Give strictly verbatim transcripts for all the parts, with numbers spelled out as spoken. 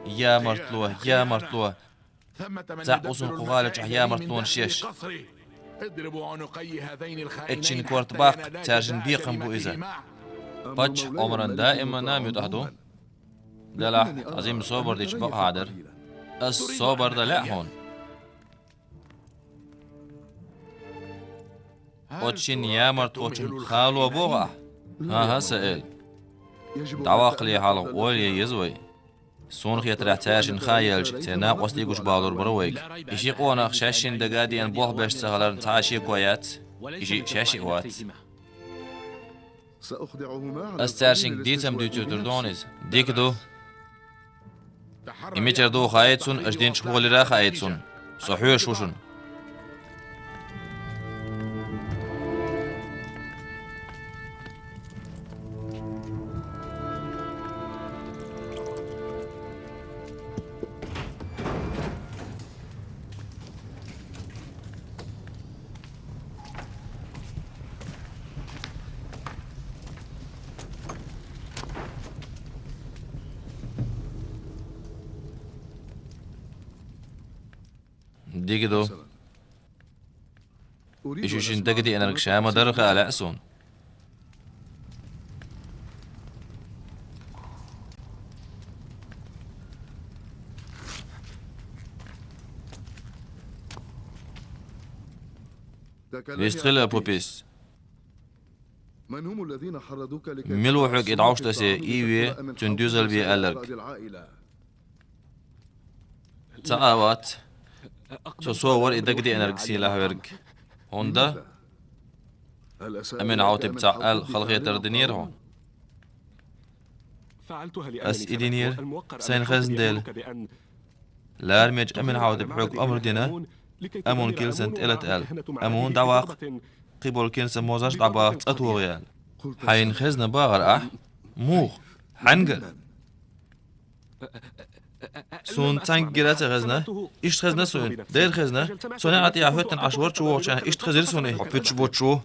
Ямартло, ямартло. Цхьаькъа цун кху гӀала чу ямартлонаш еш. Эццигара корта баккха, цаьршинна бекхам бу иза. Паччахьа Ӏумаран даиман муьтӀахь ду. Делахь, Ӏазим, собар дича бакъахьа дара. Ас собар дан лаьа хьуна. Оцу шина ямартхочун хало боху ахь? ХӀан-хӀа, сан эла. ДӀаваккхале хьалха ойла ян еза вай. Суна хетарехь, цаьршинна хаа яьлча, церан накъостий гучубалур бара вайга. И ши къонах шаьшшинна дага а деана болх беш ца хиларна цхьа а шеко яц, и шиъ шаьшшиъ вац. Ас цаьршинга дийцам дуьйцуьйтур ду хьуна иза. Дика ду. И мичара ду хаийта суна, аша динчу хӀолера а хаийта суна. Со хьоьжуш ву шуна. Дика ду. И шу шина дагадеанарг ша ма дарра хаа лаьа суна. Вистхила, Апопис. Мила ву хьоьга и дӀовш тассе, и ве, цуьнан доьзал бе аьлларг? Цхьа а вац. Со, со вара и дагадеанарг сийлахь верг. ХӀунда? Амин-Хьовтиба цхьаъ аьлла халахетар динера хьуна. Ас и динера, сайна хезна дела. Ларамечу Амин-Хьовтиба хьоьга омра дина, Амун килсан тӀелата аьлла. Амун дӀаваккха, кхиболу килсан мозарш дӀабаха, цӀа тоха аьлла. Хьайна хезна бахара ахь? Муха? Хьаьнгара? Суна цхьаьнггара а ца хезна. Иштта хезна суна. Дера хезна. Со неӀалт тӀехьа хӀоьттина Ӏаш вара чу вогӀучу хенахь, иштта хезира суна и хьо пуьташ боцуш ву.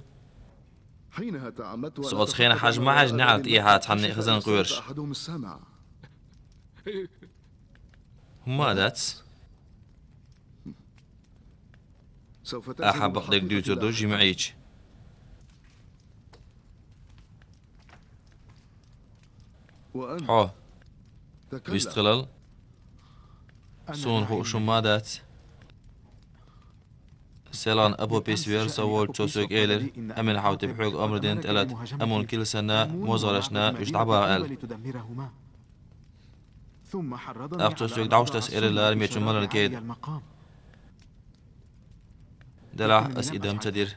Со оцу хенахь хьажа ма хьаьжна неӀалт тӀехьа цхьанна а хезна кхоьруш. ХӀумма а дац. Ахьа бакъдерг дуьйцур ду жимаӀича. Хьо, вистхилал, суна хууш хӀумма а дац. Селхана Апопис веара со волчу, цо соьга элира, Амин-Хьовтиба хьоьга омра дина тӀелата, Амун килсанна, мозгӀаршна уьш дӀабаха аьлла. ТӀаккха цо соьга дӀовш тасса элира ларамечун маларан кеда. Делахь ас и дан ца дира.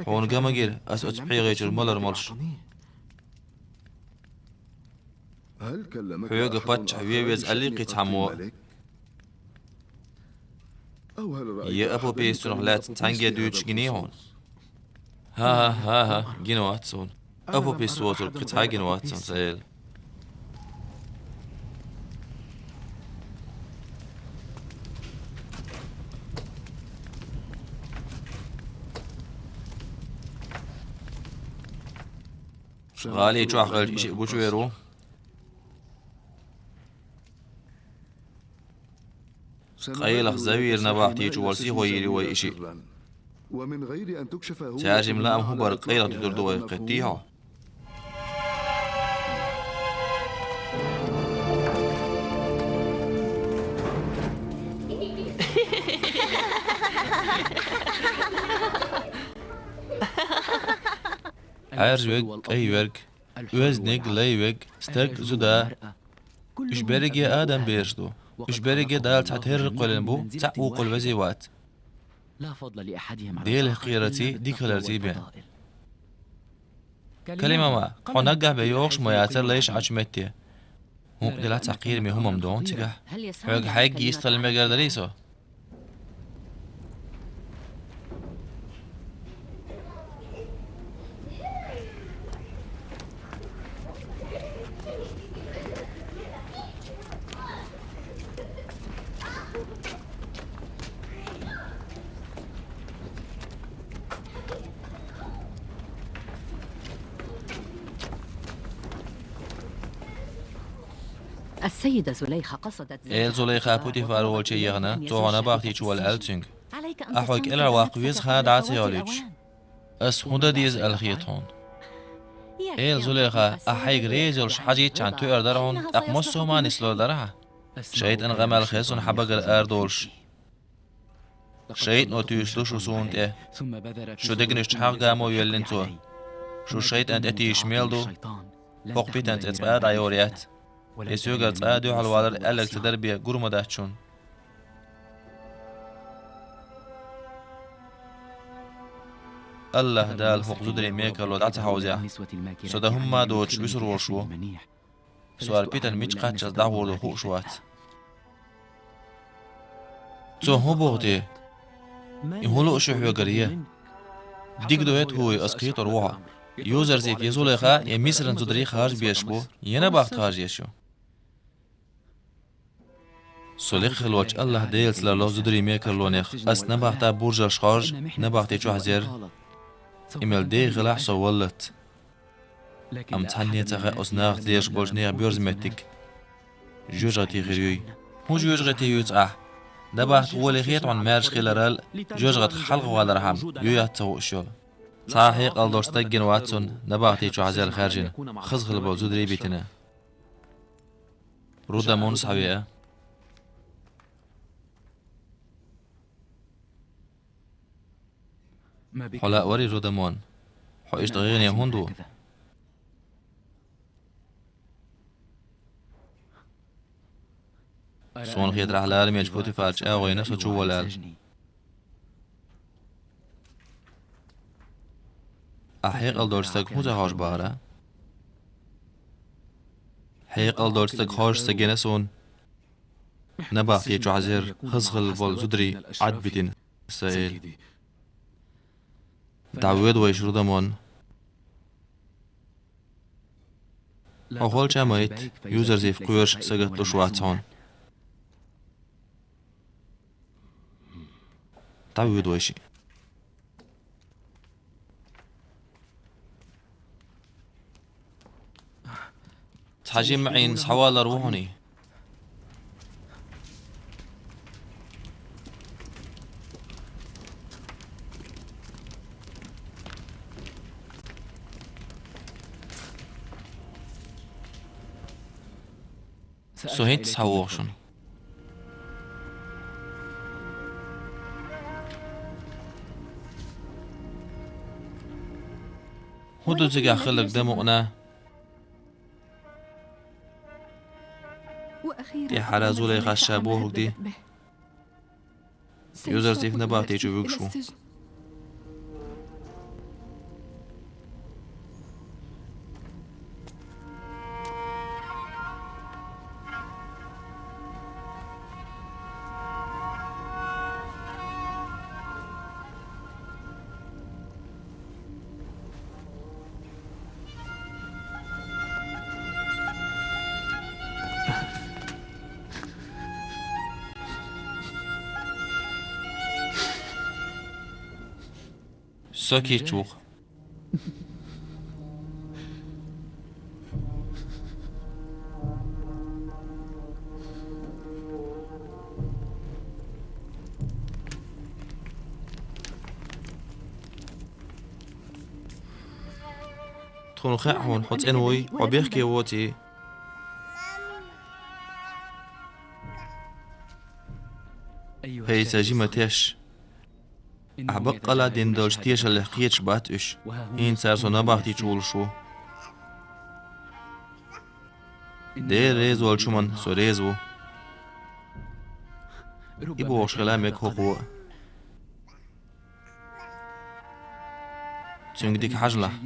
Хьуна ган ма гира ас оцу пхьегӀа чуьра малар молуш. Хьоьга паччахь вен веза аьллий кхин цхьаммо? Я Апопис цунах лаьцна цхьаьнгге дуьйцуш гиний хьуна? ХӀан-хӀа, хӀан-хӀа, гина вац суна. Апопис воцург кхин цхьа а гина вац суна, сан эла. ГӀали чохь хилча, и шиъ гучувер ву. Къайлаха Завира набахти чу волу сихо йийр ю вай и шиъ. Цаьршимма лаам хӀун бара къайлаха дуьтур ду вай, кхеттий хьо? Ӏаьржа верг, кӀай верг, оьзданиг, лай верг, стаг, зуда. Уьш берриге Адам бераш ду. Уьш берриге Дала цхьатерра кхоьллина бу, цхьаъ вукхул везий вац. Делах кхерарций, дика хиларций бен. Калимама, хьо наггахь бен йогӀуш ма яцара лайш Ӏачу метте. ХӀунда делахь цхьа кхераме хӀумам догӀун цигахь. Хьоьга хьаьгга йистхила мегар дарий со? السيدة زليخة قصدت Эл Зулайха Путифар волча яхана, цо хьона набахти чу вала аьлла цуьнга: «Ахьа вай кӀелхьарваккха веза ха дӀа а ца йолуьйтуш. Ас хӀун дан деза аьлла хета хьуна?» Эл Зулайха, ахьа хьайга реза йолуш хьажийчхьана тоьар дара хьуна, тӀаккха массо а ма нислур дара хьан. ШайтӀан къамел хеза суна хьан багара арадолуш. ШайтӀано туьйсу ду шу суна тӀе. Шу дегнаш чу хьагӀ гамо йоьллина цо. Шу шайтӀан тӀе тийша мел ду, хӀокху питан цӀе цкъа а дӀайора яц. И соьгара цкъа а дуьхьал валар аьлларг ца дара бен гур ма дац шуна. АллахӀ Дала хӀокху зударийн мекарло дӀа ца хьовзехь, со дан хӀумма а доцуш вуьсур волуш ву. Со хӀара питан мича кхаччалц дӀагӀур ду хууш вац. Цо хӀун боху те? И хӀун лууш ю хьоьгара я? Дика ду хӀета хӀуй, ас кхетор ву хьо. Юзарзиф я Зулайха, я Мисран зударий харжа безаш бу, я набахти харжа езаш ю? Со лекха хилла волчу АллахӀ Делаца ларло зударийн мекарлонех, ас набахта буржалш хоржу, набахти чохь зер. И мел деха хилахь со валлалц. Амма цхьанне а ца хаьа оцу нахаца лелаш болчу нехан боьрза меттиг жоьжахати хир юй. ХӀун жоьжахати юьйцу ахь? Набахта гӀоле хета хьуна маьрша хиларал, жоьжахатах хьалха валархьама, ю яц ца хууш йолу. Цхьа а хьекъал долуш стаг гина вац цунна, набахти чохь зер хаьржина, хаза хилла болу зударий битина. Рудамон схьавеа. Хьо лаьа варий, Рудамон? Хьо иштта гӀайгӀане хӀунда ву? Суна хетарехь, ларамечу Путифар чӀагӀо йина со чу вала аьлла. Ахь хьекъал долчу стаг хӀун ца хоржу бахара? Хьекъал долчу стаг хоржуш ца гина суна. Набахти чохь зер, хаза хилла болу зударий Ӏад битина, сан эла. ДӀавоьду вайша, Рудамон. Хьо холча а ма хӀитта, Юзарзиф кхоьруш сагатдеш вац хьуна. ДӀавоьду вайша. Цхьа жимма Ӏийна схьавалар ву хьуна и. Со хӀинцца схьавогӀу шуна. ХӀун ду цигахь хилларг, дан мукъана? ТӀаьххьара Зулайхас ша бохург де. Юзарзиф набахти чу вуьгуш ву. Со кийча ву-кх. Тхуна хаьа хьуна, хьо цӀена вуй, хьо бехке воций. ХӀей, сан жима теш! Ахь баккъалла а дина долчу тешаллех кхеташ бац уьш. ХӀинца цара со набахти чу вуллуш ву. Дела реза волчу хӀуманна со реза ву. И бохуш хила мега хӀокхо а. Цуьнга дика хьажалахь.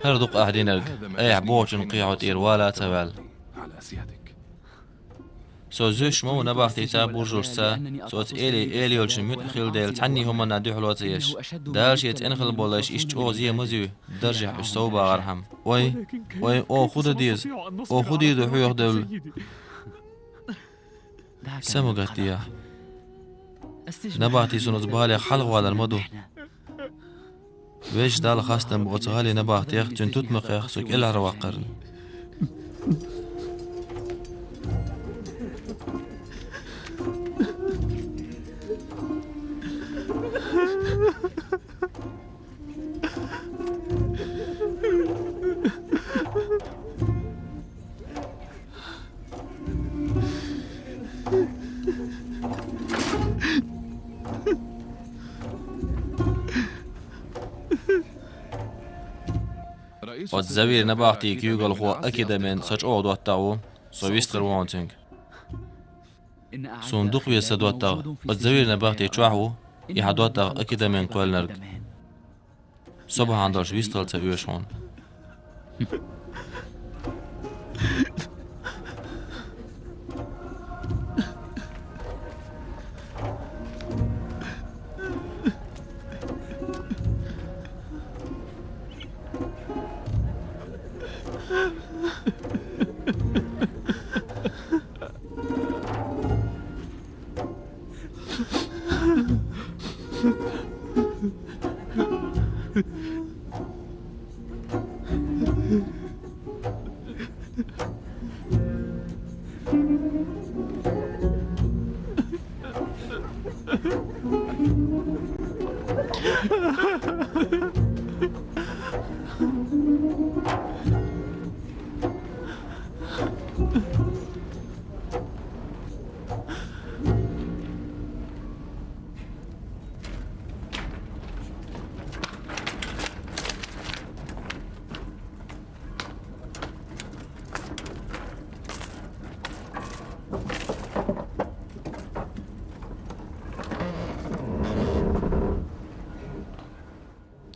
ХӀара дукха ахь динарг, айхьа бохучун кхин хьо тӀера вала а ца ваьлла. Со зуьйш ма ву набахтийца, буржалашца, со оцу эли, эли йолчун муьтӀахь хила дела, цхьанний хӀуманна дуьхьало ца еш. Дала шен цӀена хила болуш, иштта чӀогӀа зен ма зуьй, даржехь уьш сов багӀархьама. Ой, ой, оха хӀун дан деза? Оха хӀун дийр ду хьоьха девлла? Са ма гатдехьа. Набахти суна оцу балех хьалхавалар ма ду. Везачу Далла хастам бу оцу гӀалин набахтех, цуьнан тутмакхех со кӀелхьарваккхарна. Оцу Завира набахти куьйгалхо Акидамен со чӀогӀа доттагӀа ву, со вистхир ву хьуна цуьнга. Суна дукха веза сан доттагӀа, оцу Завира набахти чохь ву, и хьан доттагӀа Акидамен кхоьллинарг. Со бахьана долуш вистхила ца оьшу хьуна.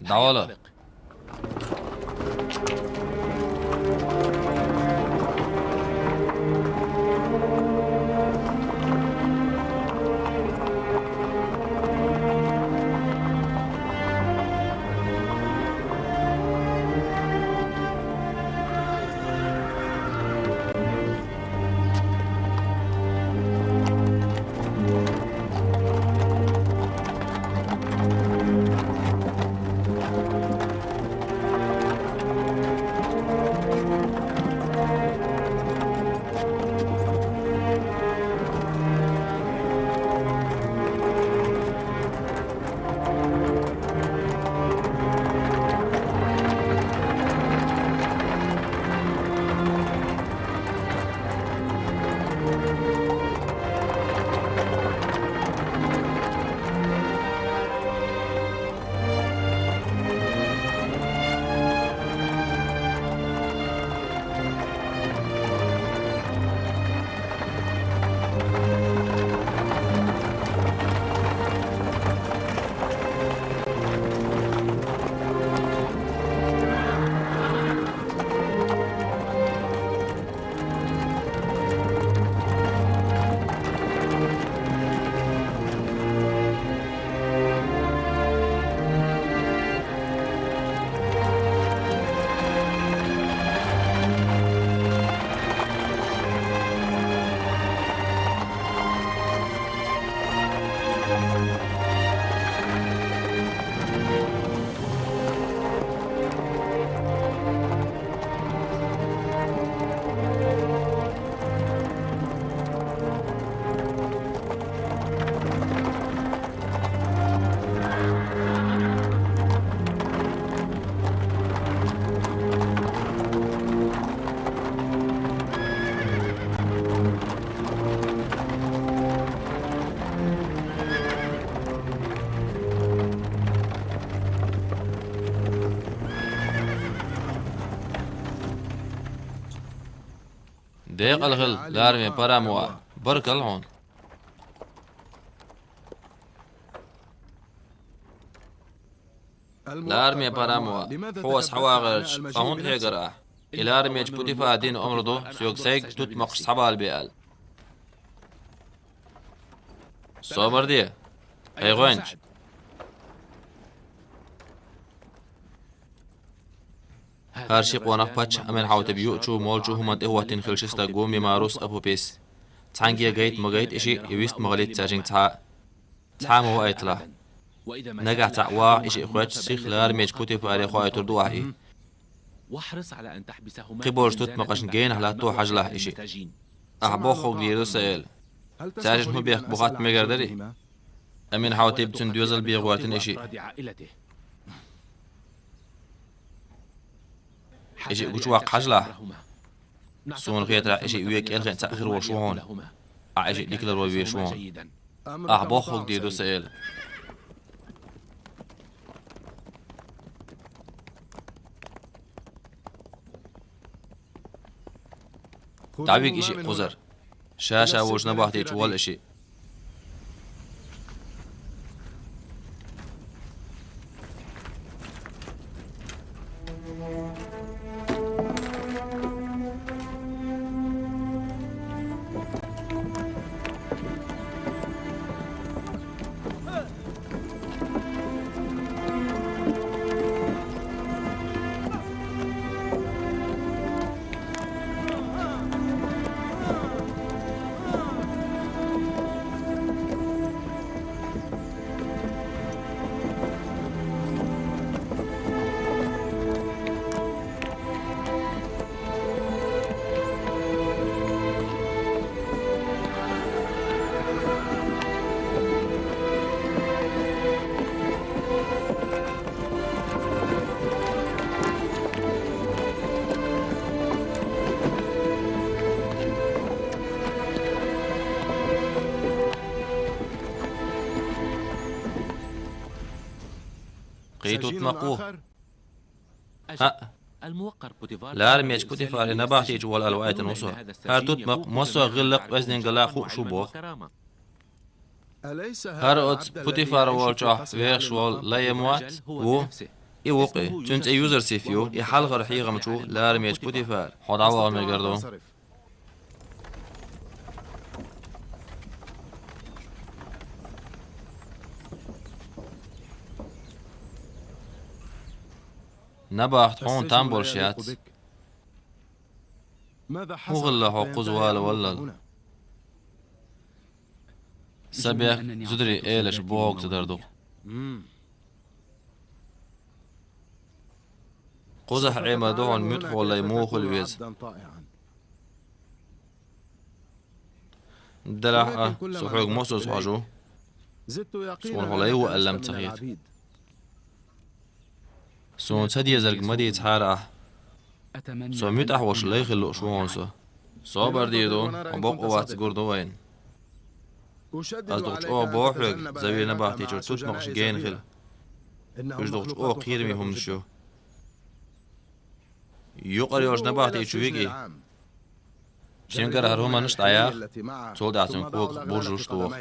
ДӀавала! Декъала хила, лараме парамоа, баркалла хьуна. Лараме парамва, хьо ас хьавагӀарч, цкъа хӀунда хьегар ахь? И ларамечу Путифара дина омра ду, соьга сайга тутмакхаш схьабалабе аьлла. Собар де, хьай гӀоьнча. ХӀара ши къонах паччахь Амин-Хьаутиб юучу, молчу хӀуманна тӀехӀоттийна хилла ши стаг ву: Мимарус а, Пупис. Цхьаьнгге гайта ма гайта и шиъ, и вист ма хилийта цаьршинга цхьа а. Цхьа а ма ваийталахь. Нагахь цхьаъ ваха и шиъ хоьттуш, сиха ларамечу Путифаре хоуьйтур ду ахь и. Кхиболчу тутмакхашна генахь латто хьажалахь и шиъ. Ахь бохург дийр ду сан эла. Цаьршинна хӀун бехк бу хатта мегар дарий? Амин-Хьаутиб, цуьнан доьзал бен гӀоьртина и шиъ. И шиъ гучуваккха хьажалахь. Суна хетарехь, и шиъ вен кӀелхина цхьаъ хир волуш ву хьуна. Ахь и шиъ дика ларван везаш ву хьуна. Ахь бохург дийр ду сан эла. ДӀавига и шиъ кхузара. Ша-ша волчу набахтечу волла и шиъ. Кхин тутмакх ву? ХӀаъ. Ларамечу Путифара набахтечу волла аьлла ваийтина ву со. ХӀара тутмакх массо а гӀиллакх, оьздангалла хууш ву боху. ХӀара оцу Путифар волчохь вехаш волу Лаем вац? Ву. И ву-кх и. Цуьнан цӀе Юзарсиф ю, и хьалхара хьехамча ву ларамечу Путифар. Хьо дӀаваха мегар ду. Набахта хьуна там болуш яц. ХӀун хилла хьо кхуза валаваллал? Сан бехк зударийн элаша бохург ца дар ду-кх. Кхузахь Ӏемар ду хьуна муьтӀахь волу лай муха хуьлу веза. Делахь а, со хьоьга мосазза хьожу. Суна хьо лай ву аьлла-м ца хета. Суна ца дезарг ма дийцахьара ахь. Со муьтӀахь волуш лай хила лууш ву хьуна со. Собар дийр ду, хьо боккъал вац гур ду вайна. Ас дукха чӀогӀа боху хьоьга, Заве набахтечуьра тутмакхаш гена хила. Уьш дукха чӀогӀа кхераме хӀуманаш ю. Юкъара йолчу набахтечу вига и. Цуьнгара хӀара хӀуманаш дӀаяха, цул тӀаьхьа цуьнан когах буржалш тоха.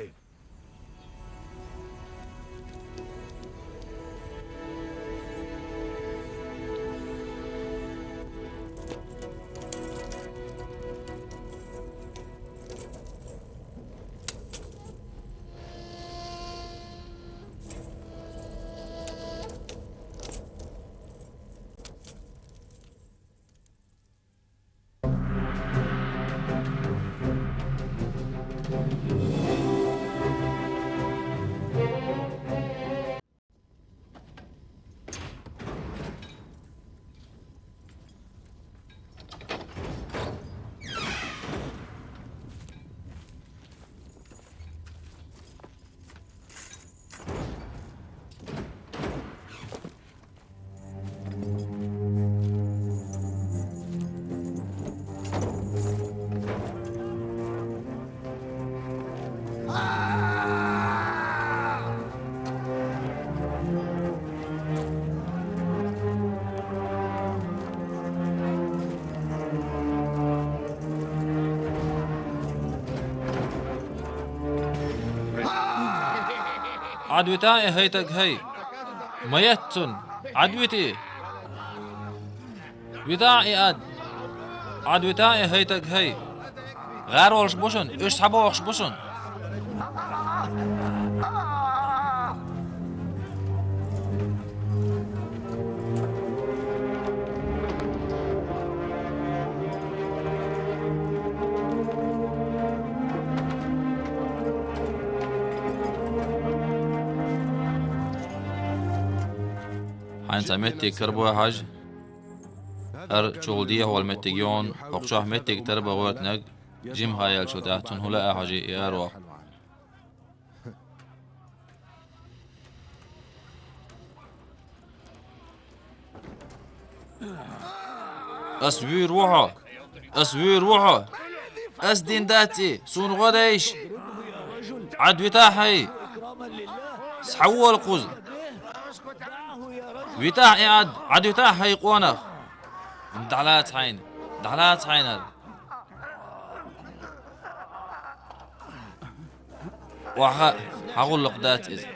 Ӏадвита и хӀайтаг хӀай! Ма етта цунна! Ӏад витий? Витахь и Ӏад. Ӏад витахь и хӀайтаг хӀай. ГӀар волуш бу шуна, уьш схьабохуш бу шуна. Хьайна цхьа меттиг карабой хьажа. ХӀара чул дехьа волу меттиг ю хьуна, хӀокху чохь меттиг тара бан гӀоьртинарг, жимха еллачул тӀаьхьа цунна хӀун лаа хьажий и арох. Ас вуьйр ву хьо! Ас вуьйр ву хьо! Ас дина дац и, суна гӀо дайша! Ӏад витахь хьай! Схьавола кхуза! Витахь и Ӏад! Ӏад витахь хьай къонах! ДӀалаца хьайна! ДӀалаца хьайна! Охьа, хьан гӀуллакх дац иза.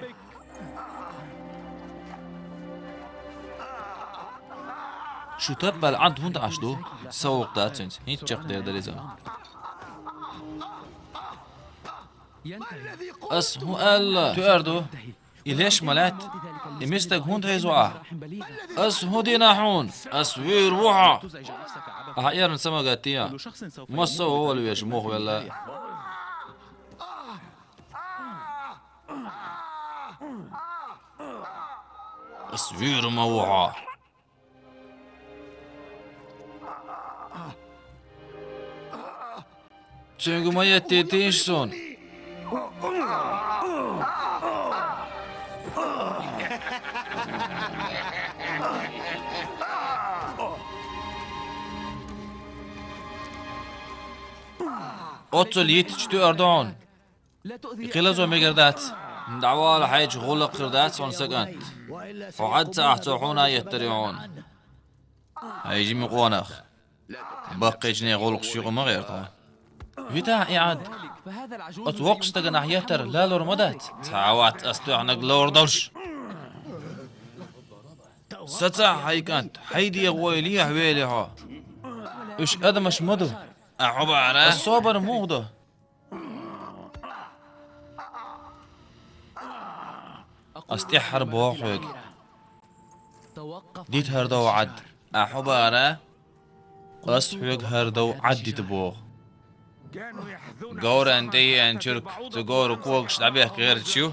Шу тапбаьлла Ӏад хӀунда Ӏаш ду? Сан гӀуллакх дац хӀинца, хӀинца чекхдер дара иза. Ас хӀун аьлла, тоьар ду? И леш ма лаьтта. И мистаг хӀунда хьийзо ахь? Ас хӀун дина хьуна? Ас вуьйр ву хьо. Ахьа эрна ца ма гатдий ахь. Массо а вовла веш муха велла. Ас вуьйр ма ву хьо. Цуьнга ма еттийтийша суна. Оццул йиттича тоьар ду хьуна. И кхин лазо мегар дац. ДӀавала хьайчу, гӀуллакх хир дац хьуна, сан кӀант. Хьо Ӏад ца ахь, цо хьуна а еттар ю хьуна. Хьай жима къонах. Баккхийчу нехан гӀуллакхаш юкъа ма гӀерта хьо. Витахь и Ӏад. Оцу воккхачу стагана ахь еттар лалур ма дац. Цхьа а вац ас тоьхнарг ловр долуш. Сацахь, хьай кӀант, хьай дегӀо лехьавели хьо. Уьш адамаш ма ду. Ахьа хьо бахьара? Ас собар муха до? Ас тӀаьххьара боху хьоьга. Дита хӀара дов Ӏад. Ахьа хьо бахьара? Ас хьоьга хӀара дов Ӏад дита боху. Говран тӀееана чурк цу говран когаш дӀабехка гӀерташ ю.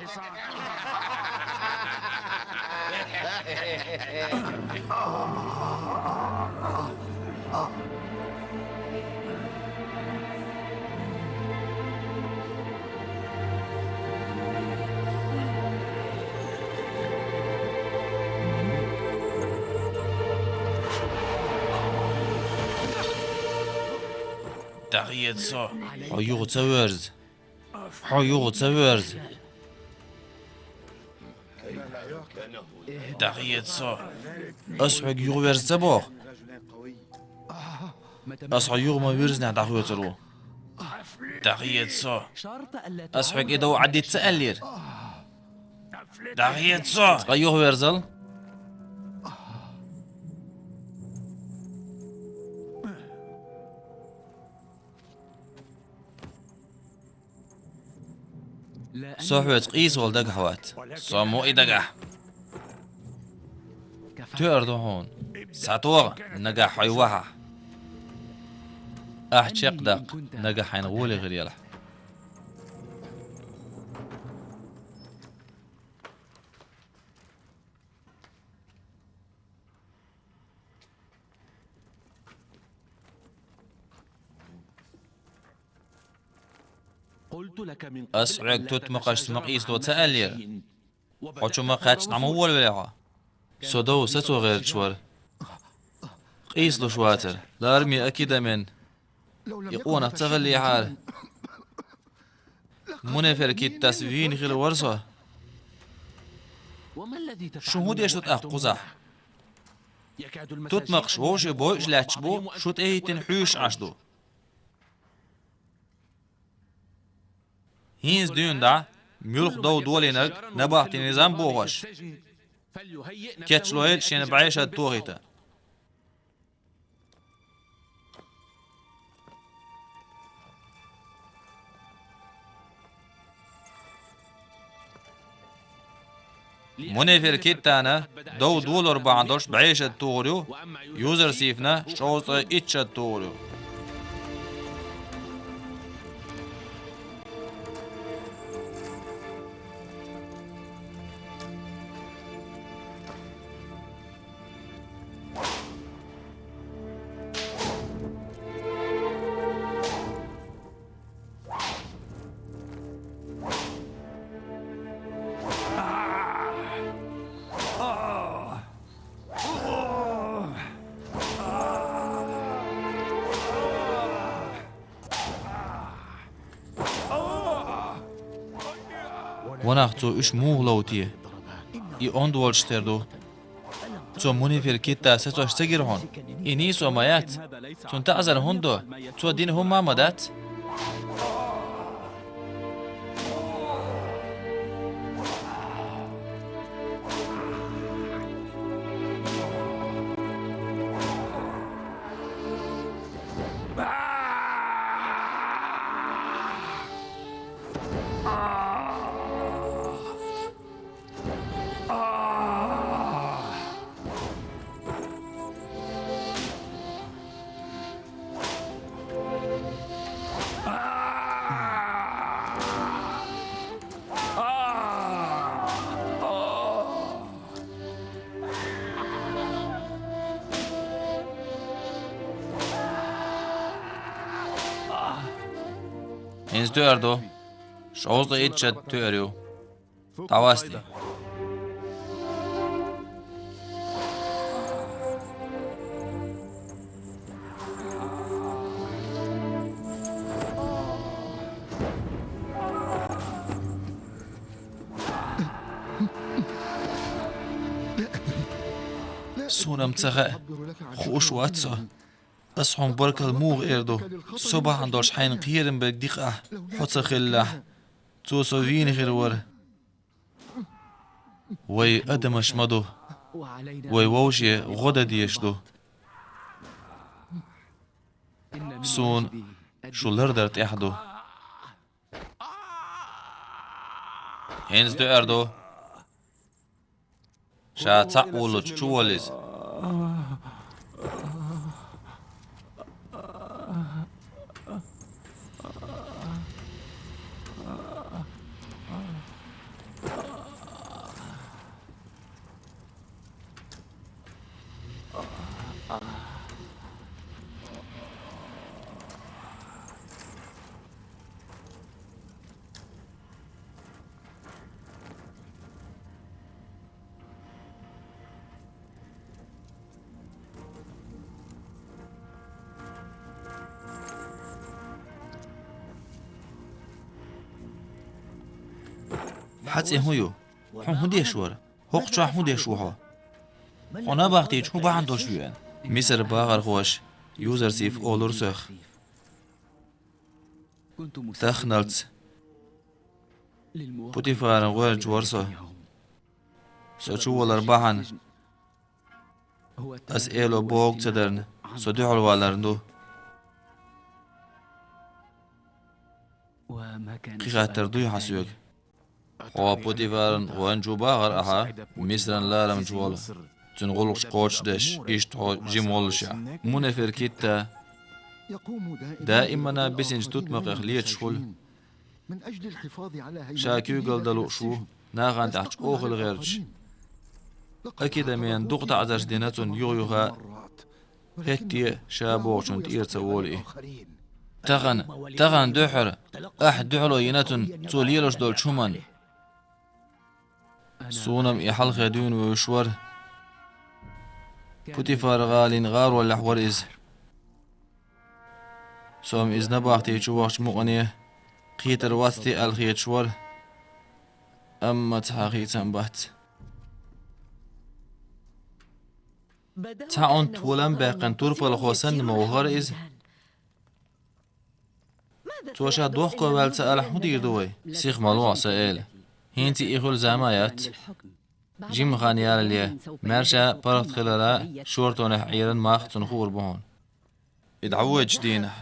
ДӀахеца со. Хьо юха ца воьрза. Хьо юха ца воьрза. ДӀахеца со. Ас хьоьга юха верза ца боху? Ас хьо юха ма вирзинехь дӀахоьцур ву. ДӀахеца со. Ас хьоьга и дов Ӏад дита ца аьллера? ДӀахеца со. Цкъа юха верзал. Со хьоьца къийсавала дагахь вац. Со мо и дагахь. Тоьар ду хьуна. СхьатогӀа, нагахь хьо вахахь. Ахь чекхдаккха, нагахь хьайна гӀоле хир елахь. Ас хьоьга тутмакхашца ма къийсало ца аьллера? Хьо чу ма кхаьчча, дӀа ма волавелахь хьо. Со дов сацо гӀерташ вара. Къийсалуш вацара. Лараме Акида мен. И къонах ца хиллехьара, Мунеферкиттас вийна хилла вара со. Шу хӀун деш ду тӀаккха кхузахь? Тутмакхаш вовшийн бойуш лаьтташ бу, шу тӀехӀиттина хьуьйсуш Ӏаш ду. ХӀинца дуьйна дӀа, муьлхха дов долийнарг набахтин низам бохош. Кечлойла шен бӀешат тохийта. Мунефер Киттана дов долор бахьан долуш бӀешат тухур ю, Юзарсифна шовзткъе итт шат тухур ю. Ванах, цо уьш муха лов те? И онда волчу тера ду. Цо Мунефер Китта сацош ца гира хьуна? И нийсо ма яц. Цунна таӀзар хӀунда до? Цо дина хӀумма а ма дац. ХӀинца тоьар ду. Шовзткъе итт шат тоьар ю. ДӀавасте. Суна-м ца хаьа, хууш вац со. Ас хьуна баркалла муха эр ду? Со бахьана долуш хьайна кхерам берг дика ахь, хьо ца хилалахь, цо со вийна хир вара. Вай адамаш ма ду. Вай вовше гӀо дан дезаш ду. Суна шу лардар тӀехь ду. ХӀинца тоьар ду. Ша цхьаъ воллучу чу волла иза. Хьан цӀе хӀун ю? Хьуна хӀун деш вара? ХӀокху чохь хӀун деш ву хьо? Хьо набахтечу хӀун бахьана долуш веана? Мисар бахархоша Юзарсиф олура соьх. Тахханалц Путифаран гӀоьнча вара со. Со чу валар бахьана, ас эло богу ца дарна, со дуьхьал валарна ду. Кхин хаттар дуй хьан соьга? Хьо Путифаран гӀоьнча ву бахара ахьа, Мисран ларамчу волу, цуьнан гӀуллакхаш кхочушдеш, иштта хьо жима воллушехь. Мунефер Китта даимана бисинчу тутмакхех леташ хуьлу. Ша куьйгалла дан лууш ву, нахана тӀехь чӀогӀа хила гӀерташ. Акидамена дукха таӀзарш дина цунна юха-юха а, хӀетте а ша бохучунна тӀера ца волу и. Тахана, тахана дуьххьара, ахь дуьхьало йина цунна, цо лелош долчу хӀуманна. Суна-м и хьалхе дуьйна вевзаш вара. Путифар-гӀалин гӀароллехь вара иза. Со-м иза набахти чу вахча мукъане кхетар вац те аьлла хеташ вара, амма цхьа хийцам бац. Цхьа онда толам а баьккхина турпалхо санна ма вахара иза. Цо ша дохко ваьлла ца алахь, хӀун дийр ду вай? Сиха ма лохьа, сан эла. ХӀинца и хуьлу зама яц. Жимма хан ялале, маьрша паргӀат хилара шортонехь Ӏеран мах цунна хуур бу хьуна. И дӀавоьдучу дийнахь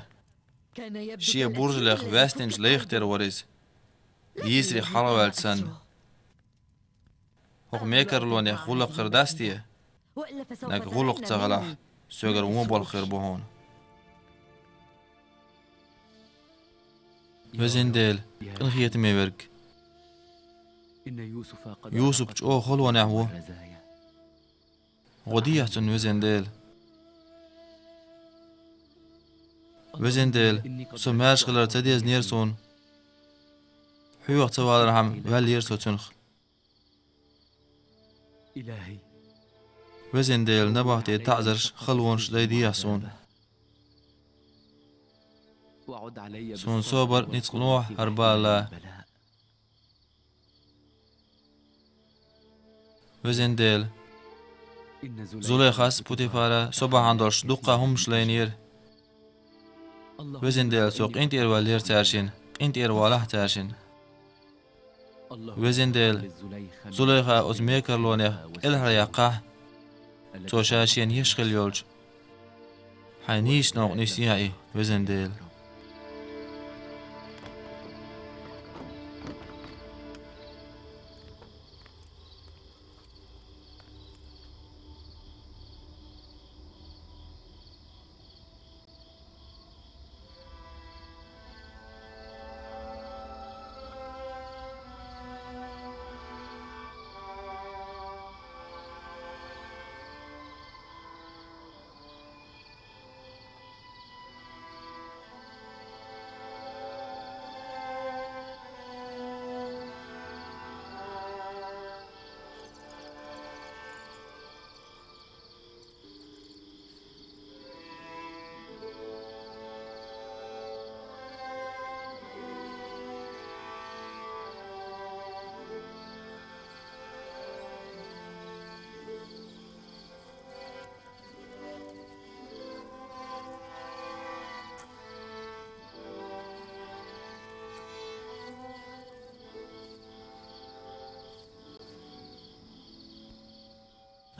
шен буржалех ваьстинчу лайх тера вара иза, йийсарих хьалхаваьлча санна. ХӀокху мекарлонех гӀуллакх хир дац те? Нагахь гӀуллакх ца хилахь, соьгара вон болх хир бу хьуна. Везан Дела, къинхетаме верг. Юсуп чӀогӀа халонехь ву. ГӀо дехьа цунна, везан Дела. Везан Дела, со маьрша хилар ца дезинера суна. Хьоьга ца валархьама, ваьллера со цуьнах. Везан Дела, набахте таӀзарш, халонаш дай дехьа суна. Суна собар а, ницкъ лохьа хӀара бала. Везан Дела, Зулайхас Путифара со бахьана долуш дуккха хӀуманаш лайнера. Везан Дела, цо къинтӀера валлера цаьршинна, къинтӀера валахь цаьршинна. Везан Дела, Зулайха оцу мекарлонех кӀелхьаръяккхахь, цо ша шена еш хилла йолчу хьайн нийсачу новкъа нисъяхь и, везан Дела.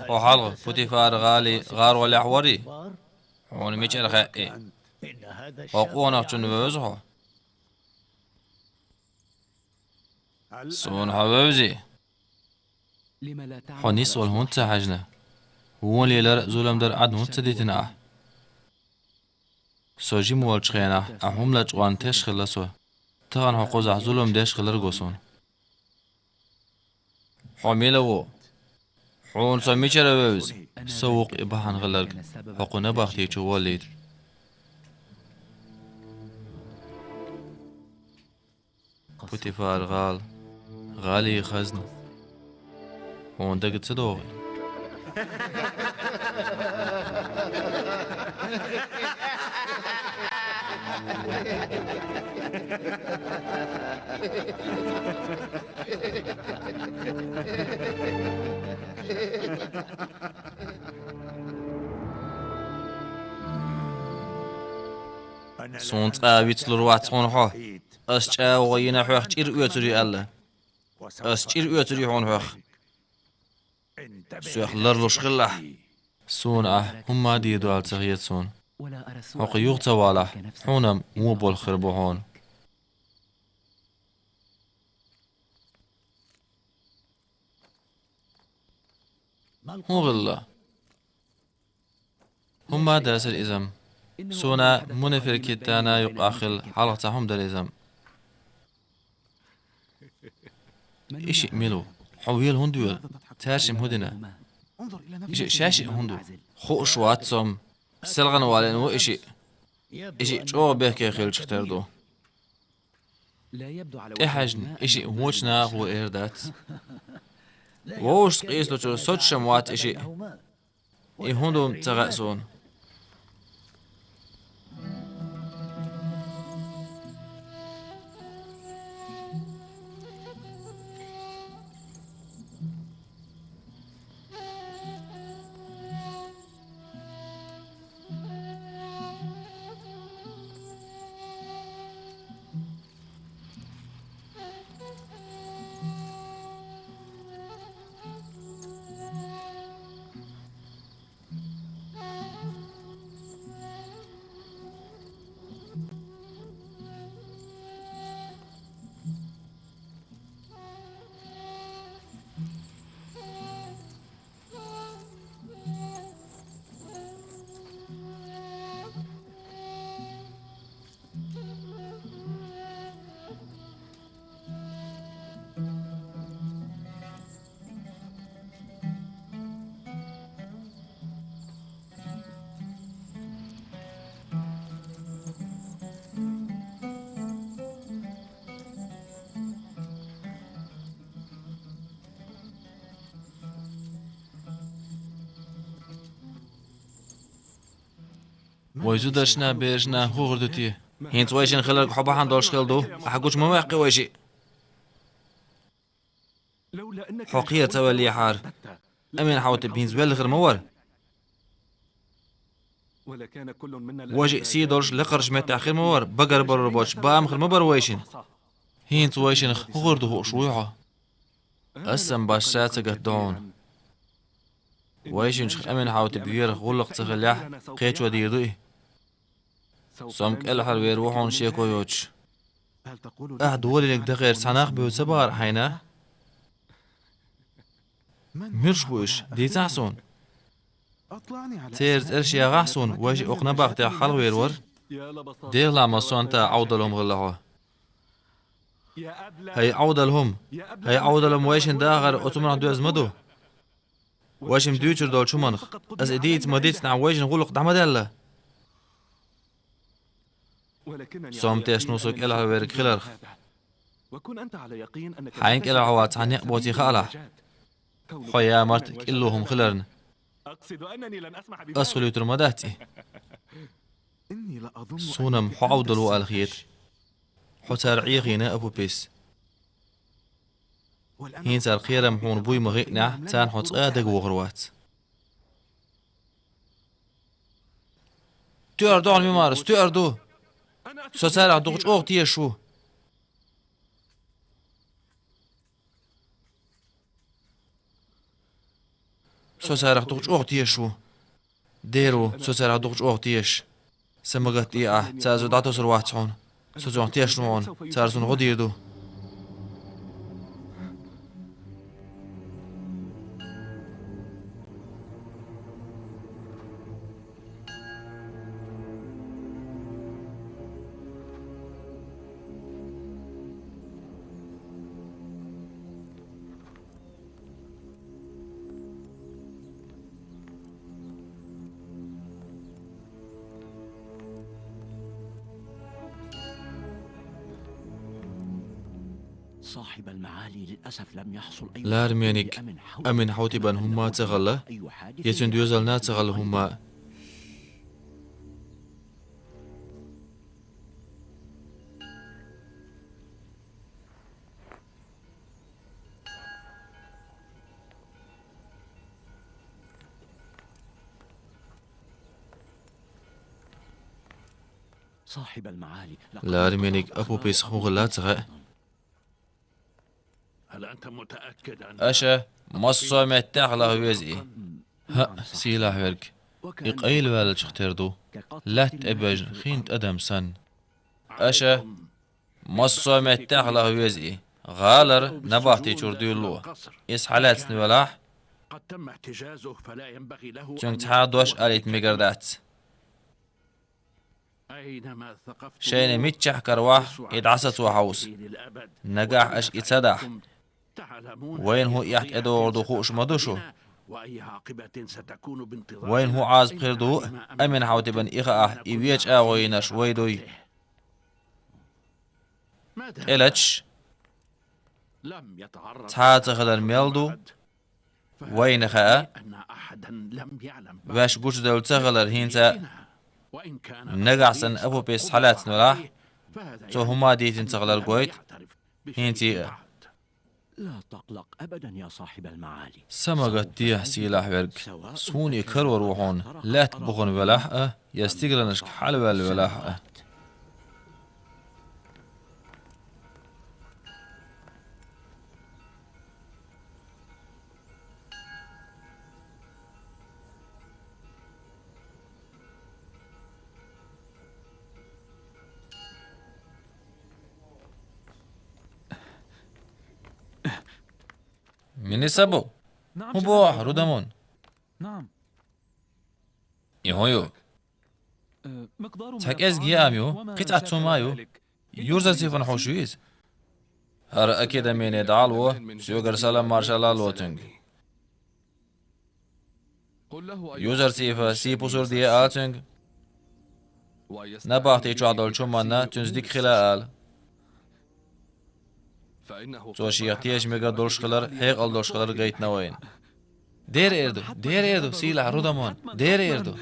Хьо хьалха Путифар-гӀали гӀаролехь варий? Хьуна мичара хаьа и? ХӀокху къонахчунна вевза хьо? Суна хьо вевзий? Хьо нисвала хӀунда ца хьаьжна? Вон лелар а, зулам дар а Ӏад хӀунда ца дитина ахь? Со жима волчу хенахь, ахь хӀума лачкъорна теш хилла со. Тахана хьо кхузахь зулам деш хилар го суна. Хьо мила ву? Хьуна со мичара вевза? Со ву-кх и бахьана хилларг, хьо кху набахти чу воллийта. Путифар-гӀала, гӀалин хазна. Хьуна дага ца догӀий? Суна цкъа а вицлур вац хьуна хьо. Ас чӀагӀо йина хьоьх чӀир оьцуре аьлла. Ас чӀир оьцуре хьуна хьоьх. Соьх ларлуш хилалахь. Суна ахь хӀумма а дийр ду аьлла ца хета суна. ХӀокху юха ца валахь, хьуна-м вон болх хир бу хьуна. ХӀун хилла? ХӀумма а дацара иза-м. Суна Мунафир-Киттана юкъахь хилла хьалха цхьа хӀума дара иза-м. И шиъ мила ву? Хьо вела хӀунда воьлу? Цаьршимма хӀун дина? И шиъ шаьш а хӀунда ву? Хууш вац со-м. Селхана валийна ву и шиъ. И шиъ чӀогӀа бехке хиллачух тера ду. ТӀехьаьжна, и шиъ вочу нахо эр дац. Вовшашца къийсалучуьра соцуш-м вац и шиъ. И хӀунда ву-м ца хаьа суна. Вай зударшна, берашна хӀун хир ду те? ХӀинца вайшин хиларг хьо бахьан долуш хилла ду, ахьа гуча ма ваьккхи вайшиъ. Хьо кхера ца ваьллехьара, Амин-Хьаутип хӀинца велла хир ма вара. Вайшиъ сий долуш, лакхарчу меттехь хир ма вара, багарбалур боцуш баа ма хир ма бара вайшинна. ХӀинца вайшинах хӀун хир ду хууш вуй хьо? Ас-м башха ша ца гатдо хьуна. Вайшинчух Амин-Хьаутип верах гӀуллакх ца хиллехь, кхечо дийр ду и. Со-м кӀелхьарвер ву хьуна шеко йоцуш. Ахьа долийнарг дакхера цхьа нах бевза ца бахара хьайна? Муьлш бу уьш, дийцахьа суна. Церан цӀераш яхахьа суна, вайшиъ окху набахтехь хьалхавер вара. Делахь ма сонта Ӏовдал хӀума хилла хьо. ХӀай Ӏовдал хӀума, хӀай Ӏовдал хӀума, вайшин дахар оцу хӀуманах доьзна ма ду. Вайшимма дуьйцур долчу хӀуманах. Аса и дийца ма дицнехь, вайшин гӀуллакх дӀа ма даьлла. Со-м тешна ву со кӀелхьарверг хиларх. Хьайна кӀелхьарван цхьа некъ боций хаалахь. Хьо ямарта кӀилло хӀума хиларна. Ас хуьлуьйтур ма дац и. Суна-м хьо Ӏовдал ву аьлла хета. Хьо цара Ӏехийна, Апу-Пис. ХӀинца цара кхерам хьуна буй ма хиънехь, царна хьо цкъа а дагавохур вац. Тоьар ду хьуна, Мимарас, тоьар ду. Со царах дукха чӀогӀа тешаш ву. Со царах дукха чӀогӀа тешаш ву. Дера ву, со царах дукха чӀогӀа тешаш. Сан магатта де ахь, цара со дӀатосур вац хьуна. Со цунах тешна ву хьуна, цара суна гӀо дийр ду. Ларменик Амин-Хьаутибан хӀумма ца хилла, я цуьнан доьзална ца хилла хӀумма. Ларменик Апу-Пис хӀун хилла ца хаьа. Аша массо а меттехь лаха веза и. ХӀаъ, сийлахь верг. И къайлаваьллачух тера ду. Лаьтта тӀе бевзина хин тӀадам санна. Аша массо а меттехь лаха веза и. ГӀалара набахти чуьра дуьйлало. Иза хьалаьцна велахь, цуьнга цхьа а дош алийта мегар дац. Шайна миччахь каравахь, и дӀасацо хьовса. Нагахь аша и ца дахь, вайна хӀун эхь тӀедогӀур ду хууш ма ду шу. Вайна хӀун Ӏазап хир ду, Амин-Хьаутибан и хаахь, и вен чӀагӀо йинарш вай дуй. ТӀелаташ цхьа а ца хилар мел ду, вайна хаьа, ваьш гучудевлла ца хилар хӀинца а. Нагахь санна Апу-Пис хьалаьцна велахь, цо хӀума дийцина ца хилар гойту хӀинца а. Са ма гатдехьа, сийлахь верг, суна и карор ву хьуна, лаьтта бухана велахь а, я стигланашка хьалаваьлла велахь а. Мила са бу? ХӀун боху ахь, Рудамон? И хӀун ю? Цхьа кӀезиг яам ю, кхин цхьацца хӀума а ю. Юрзацифан хьуш ю иза? ХӀара Акида Мени дӀа а ло, соьгара салам-маршалла а ло цуьнга. Юзарцифа сий-пусар де ала цуьнга. Набахти чохь долчу хӀуманна цуьнца дика хила ала. Цо шех теша мегар долуш хилар, хьекъал долуш хилар гайтина вайна. Дера эр ду, дера эр ду, сийлахь Рудамон, дера эр ду.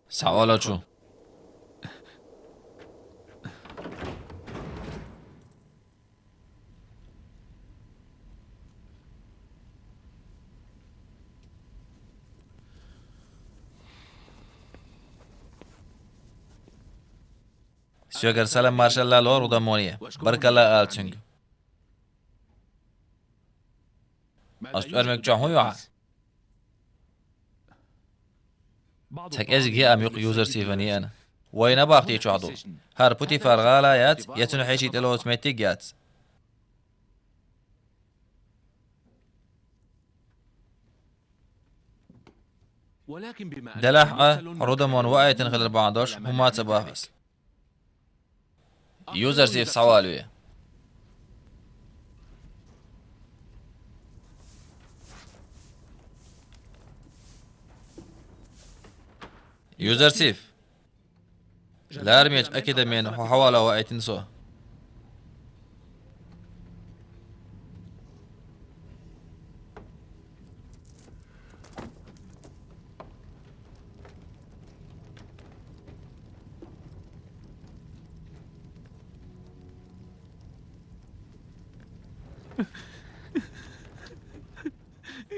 Sağ ol, oçu. Söger salam marşalla lor uda moniye. Barkalla al çünkü. Ast örmek çoğu ya. Tak ezgi am yok user sifani ana. Wayna baxti çoğdu. Har Putifar gala yat, yatun heşi telos metig yat. Delah a, Rudamon wa aytin xilr bandoş, huma tabahas. User sif sawaluye. User sif. Larmech akide men ho hawala wa aytin so.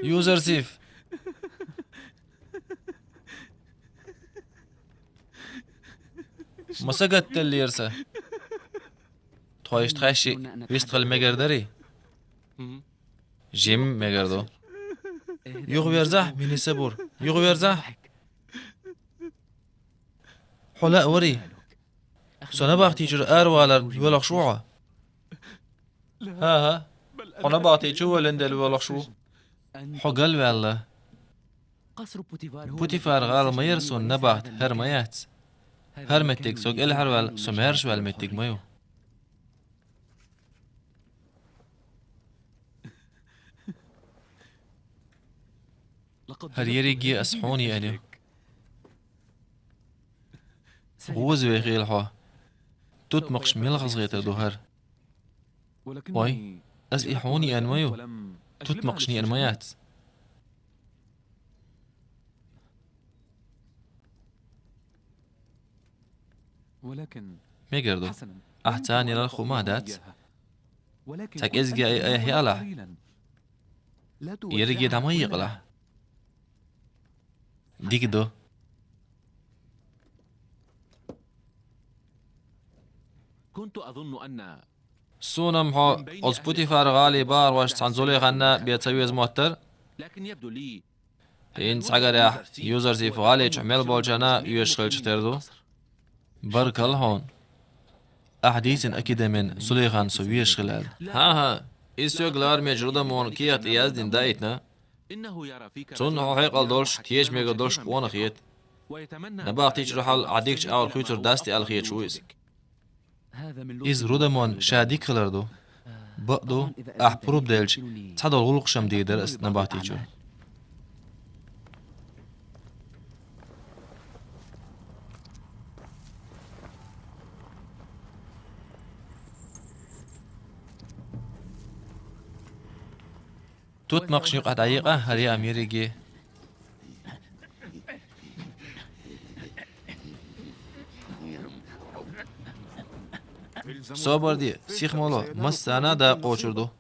User sif. Masagat tellersa. Toyşt xashi vist xil megerdari. Jim megerdo. Yuğ verzah, mini sabur. Yuğ verzah. Hola wari. Sona baxti çür arwalar yolaq şuğa. Ha ha. Ona baxti çü welendel yolaq şu. Hogal valla. Putifar gal mayır son nabaht her mayat. Her mettik sok el harval somer şval mettik mayo. Her yeri gi ashoni ani. Guz ve xil ho. Tut maqş mil xizgete duhar. Oy, ez ihuni enmayo. Tut maqşni enmayat. Megerdo. Ahtan yalal xuma dat. Tak ezgi ay ay yala. Yeri gi dama yıqla. Digdo. Sunam ho, oz Putifar gali bar waş tsan Zuleyxanna biya tsawiz muhtar. In tsagar ya, user sif gali çmel bolçana üyeş xil çterdu. Barkal hon. Ahdisin akidemen Zuleyxan su üyeş xilal. Ha ha, isöglar mecruda mon kiyat yazdin daitna. Tsun ho heqal dolş, tiyeç mega dolş kuwana xiyet. Nabaxtiç ruhal adikç awal xuytur dasti al xiyet şuiz. Iz Rudamon şadik kılardu. Baqdu, ah purub delç, tsadol gulqşam dider ist nabaxtiçu. Tut maqşni qat ayiqa har ya amirigi. Собар де, сих ма ло, массанена а дакъа кхоачаргда.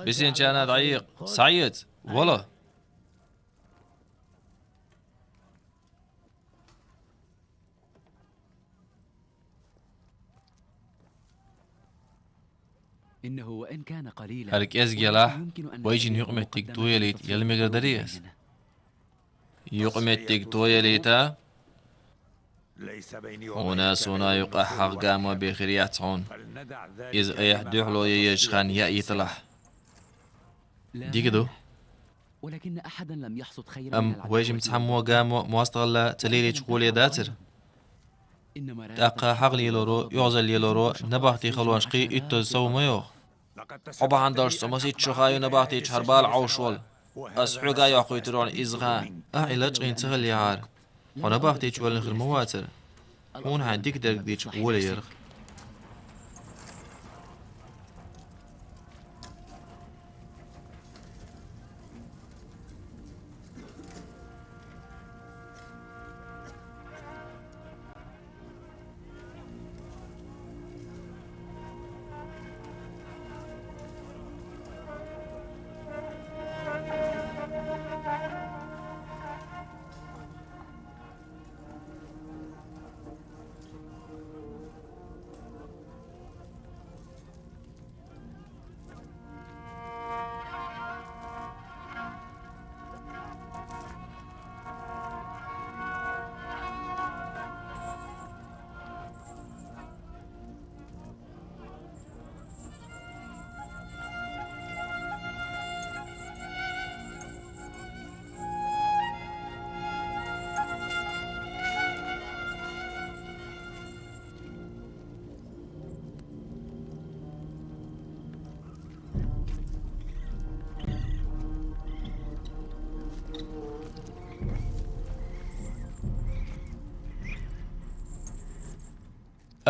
Бисинчарна дӀаэкъа, схьаэца, вала. ХӀара кӀезига елахь, вайчун юкъаметтиг тоялийта яла мегар дарий из? Юкъаметтиг тоялийта? Хьона а сона а юкъахь хьагӀ гамо бен хир яц хьона. Иза айхьа дуьхьало ян езача хана яа йиталахь. Дика ду. Амма вайчунна цхьаммо а гамо моастагӀалла ца лелийча гӀоле дацара. ТӀаккха хьагӀ лелоро, оьгӀазалла лелоро набахти халонаш кхин иттаза сов ма йоагӀа. Хьо бахьана долуш со масийтта шо ха ю набахтечу хӀара бала Ӏовшуш волу. Ас хьоьга а йоккхуьйтур ву иза хан. Ахь и лачкъийна ца хилла яхьара, хьо набахтечу валлина хир ма вацара. Хьуна хьайн дика дерг дича гӀоле ярх.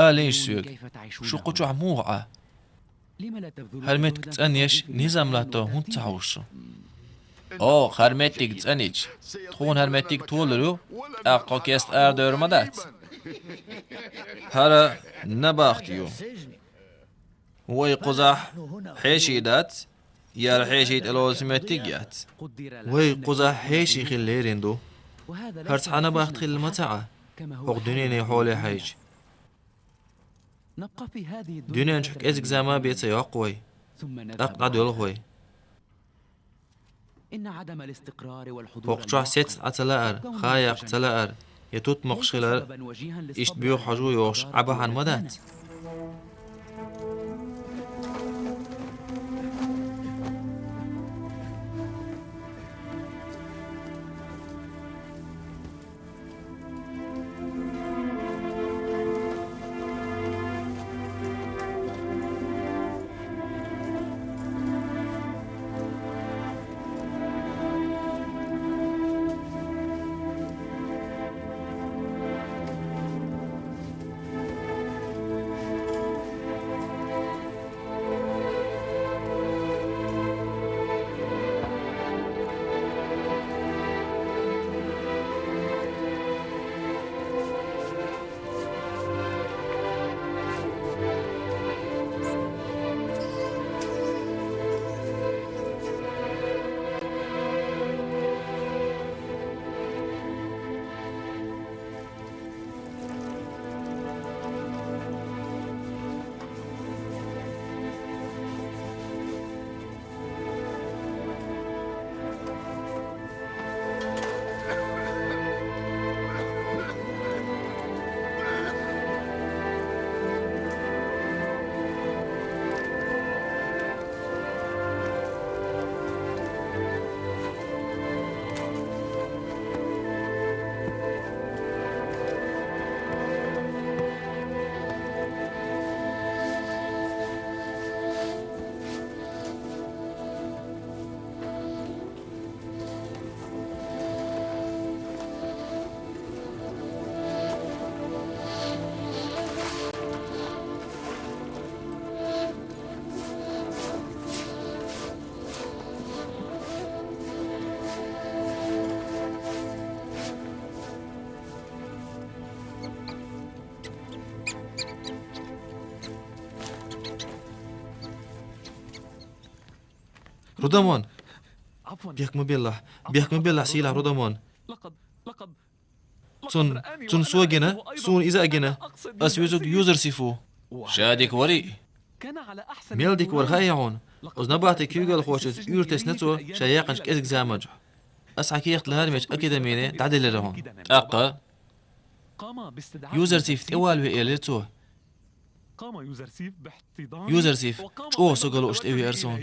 Алийша соьга, шу кху чохь муха Ӏа? ХӀара меттиг цӀанъеш низам латто хӀунда ца хьовсу шу? Оха хӀара меттиг цӀанъича, тхуна хӀара меттиг толур ю, тӀаккха тхо кеста арадевр ма дац. ХӀара набахти ю. Вай кхузахь хьеший дац, яра хьеший тӀелоцу меттиг яц. Вай кхузахь хьеший хила лерина ду. ХӀара цхьа набахти хилла ма ца Ӏа, хӀокху дуьненан хьоле хьаьжча. Дуьнен чохь кӀезиг зама бен ца йоккху вай, тӀаккха дӀадоьлху вай. ХӀокху чохь сецна Ӏа ца лаар, ха яккха ца лаар, я тутмакхаш хилар, иштта боьха хьожа йогӀуш Ӏа бахьана ма дац. Рудамон! Бехк ма беллахь, бехк ма беллахь, сийлахь Рудамон! Цун, цун со гина, суна иза а гина. Ас везарг Юзерсиф ву. Ша дика варий? Мел дика вар хаьий хьуна? Оцу набахтин куьйгалхочуьнца уьйр тесна цо ша яьккхинчу кӀезиг заманчохь. Ас хьан кехат ларамечу академине дӀаделира хьуна. ТӀаккха Юзерсиф тӀевала ве элира цо. Юзерсиф чӀогӀа сага лууш тӀевеара суна.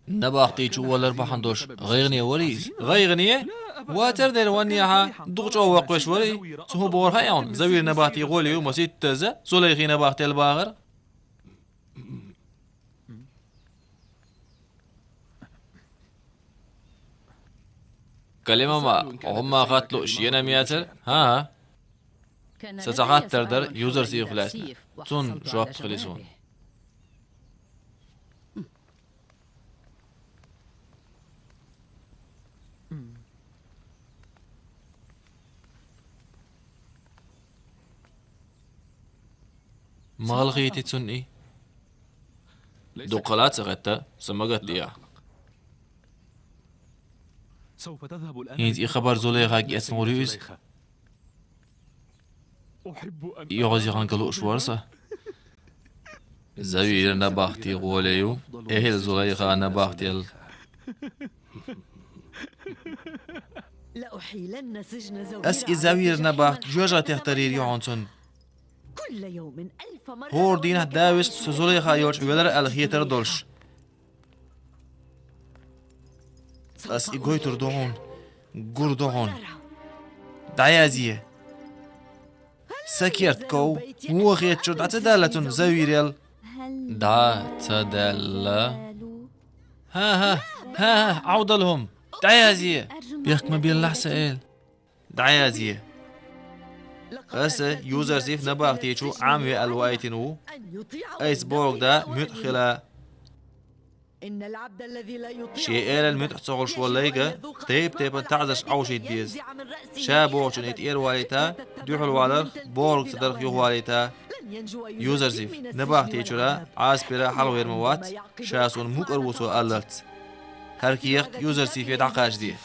Набахти чу валар бахьана долуш гӀайгӀане варий иза? ГӀайгӀане? Вацар дера ваннехьа, дукха чӀогӀа воккхавеш варий? Цо хӀун бохура хаьий хьуна? Завира набахти гӀоле ю, маситтаза Зулайхи набахтел бахара. Калима ма, хӀумма хатта лууш енам яцара? ХӀан-хӀа. Сан цхьа хаттар дара Юзерсифах лаьцна. Цунна жоп хили суна. Ма гӀалхийти цунна и. Дукха ца хетта, сан магат дехьа. ХӀинца и хабар Зулайхага эцна гӀур ю иза. И йоза яхана галуш вара сан. Завира набахти гӀоле ю, эхьла Зулайха набахтел. Ас и Завира набахт жоьжахатех тарийр ю хьуна цунна. ХӀора дийнахь да вист со Зулайха йолчу велара аьлла хетар а долуш. Ас и гойтур ду хьуна, гур ду хьуна. ДӀаязъе. Сан керт ков, вон хетачуьра дӀа ца даьлла цунна Завирел? ДӀа ца даьлла. ХӀан-хӀа, хӀан-хӀа, Ӏовдал хӀума. ДӀаязъе. Бехк ма беллахь сан эла. ДӀаязъе. Аса Юзерсиф набахти чу Ӏамаве аьлла ваийтина ву. Айса бохург да муьтӀахь хила. Шен элана муьтӀахь ца хуьлуш волу лайга тайп-тайпана таӀзарш Ӏовшийта деза. Ша бохучунна и тӀера валийта, дуьхьал валарх, бохург ца дарх юхавалийта. Юзерсиф, набахти чуьра Ӏазапера хьалхавер ма вац, ша суна мукӀар ву цо аллалц. ХӀара кехат Юзерсифе дӀакхачаде.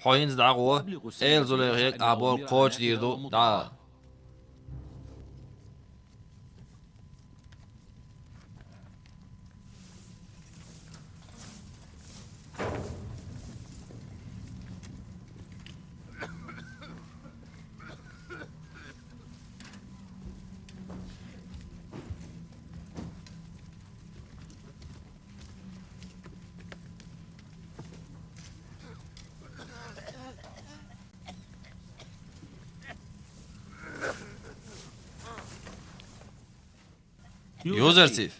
Хьо хӀинца дӀагӀо, эла Зулайхега ахь бохург кхочушдийр ду, дӀа. Юзерсиф.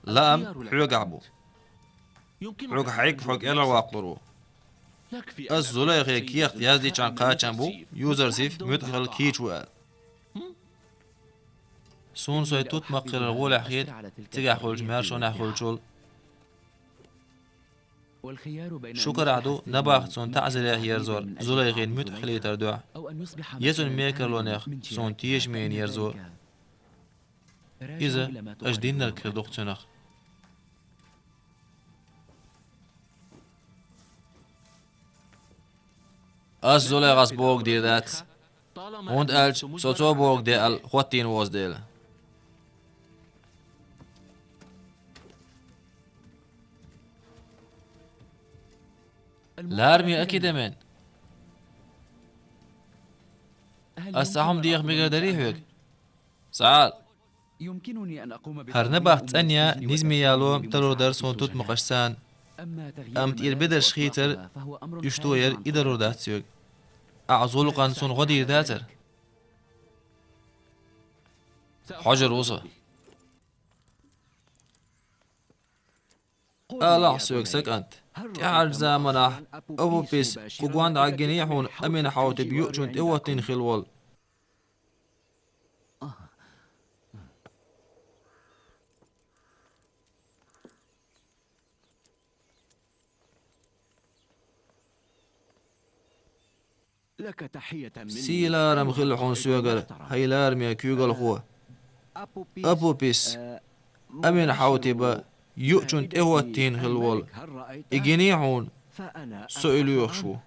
Лаам хьоьгахь бу. Хьоьга хьайга хьо кӀелхьарваккхалур ву. Ас Зулайхе кехат яздичхьана кхачам бу, Юзерсиф муьтӀахь хила кийча ву аьлла. Суна сайн тутмакх хилар гӀолехь хета, цигахь хуьлучу маьршонехь хуьлучул. Шу карахь ду набахти цунна таӀзарехь ерзор Зулайхина муьтӀахь хилийтар дуьхьа, я цуьнан мекарлонех суна тешаме йина ерзо. Иза аша диннарг хир ду-кх цуьнах. Ас Зулайхас бохург дийр дац, хӀунда аьлча со цо бохург де аьлла хӀоттийна ву аса дела. Лараме акидемен. Ас цхьа хӀума деха мегар дарий хьоьга? СхьаӀала. ХӀара набахти цӀанъян, низаме яло таро дара суна тутмакхаш царна. Амма тӀера бедарш хийцар, уьш тояр и даро дац соьга. Ахь зулкъан суна гӀо дийр дацара. Хьожар ву со. Алахь соьга, са кӀант. ТӀаьхьарчу заманахь Апупис кху гондахьа гиний хьуна Амин-Хьаутип юучунна тӀехӀоттийна хилла волу. Сий-ларам хилла хьуна соьгара, хӀай лараме куьйгалхо. Апупис Амин-Хьаутипа юучунна тӀехӀоттийна хилла волу. И гиний хьуна, со и лоьхуш ву.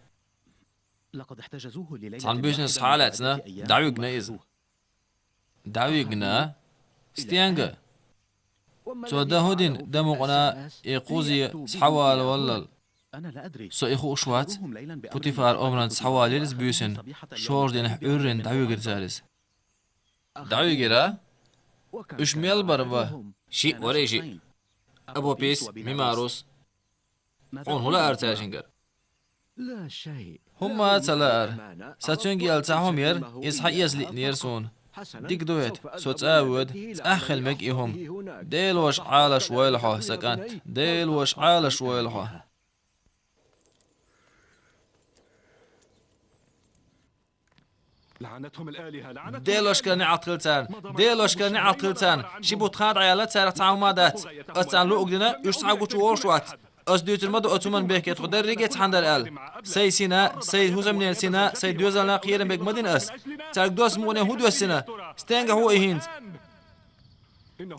Цхьана буьйсанна схьа а лаьцна, дӀавигна иза. ДӀавигна? Стенга? Цо дан хӀун дина, дан мукъана и кхузе схьавалаваллал? Со и хууш вац. Путифар омранца схьавалийра иза буьйсанна, шоржа дийнахь Ӏуьйранна дӀавигира цара иза. ДӀавигира? Уьш мел бара ва? Шиъ вара и шиъ. Апупис, Мимарус. Хьуна хӀун лаьара цаьршингара? ХӀумма а ца лаьара. Сан цуьнга аьлла цхьа хӀума яра, иза схьаэца лиънера суна. Дика ду хӀета, со цӀа а воьду, цӀахь хила мега и хӀума. Делош Ӏалаш войла хьо, сан кӀант, Делош Ӏалаш войла хьо. Делошкара неӀалт хила царна! Делошкара неӀалт хила царна! Ши бутт хан дӀаяьлла, царах цхьа хӀума а дац. Ас царна луъург дина, уьш цхьа гучу вогӀуш вац. Ас дуьйцур ма ду оцу хӀуманна бехке, тхо дерриге а цхьаьна дара аьлла. Сайн сина, сайн хӀусамненан сина, сайн доьзална кхерам бег ма дина ас. Цаьрга доссамукъане хӀун доьссина? Стенга хьо и хӀинца?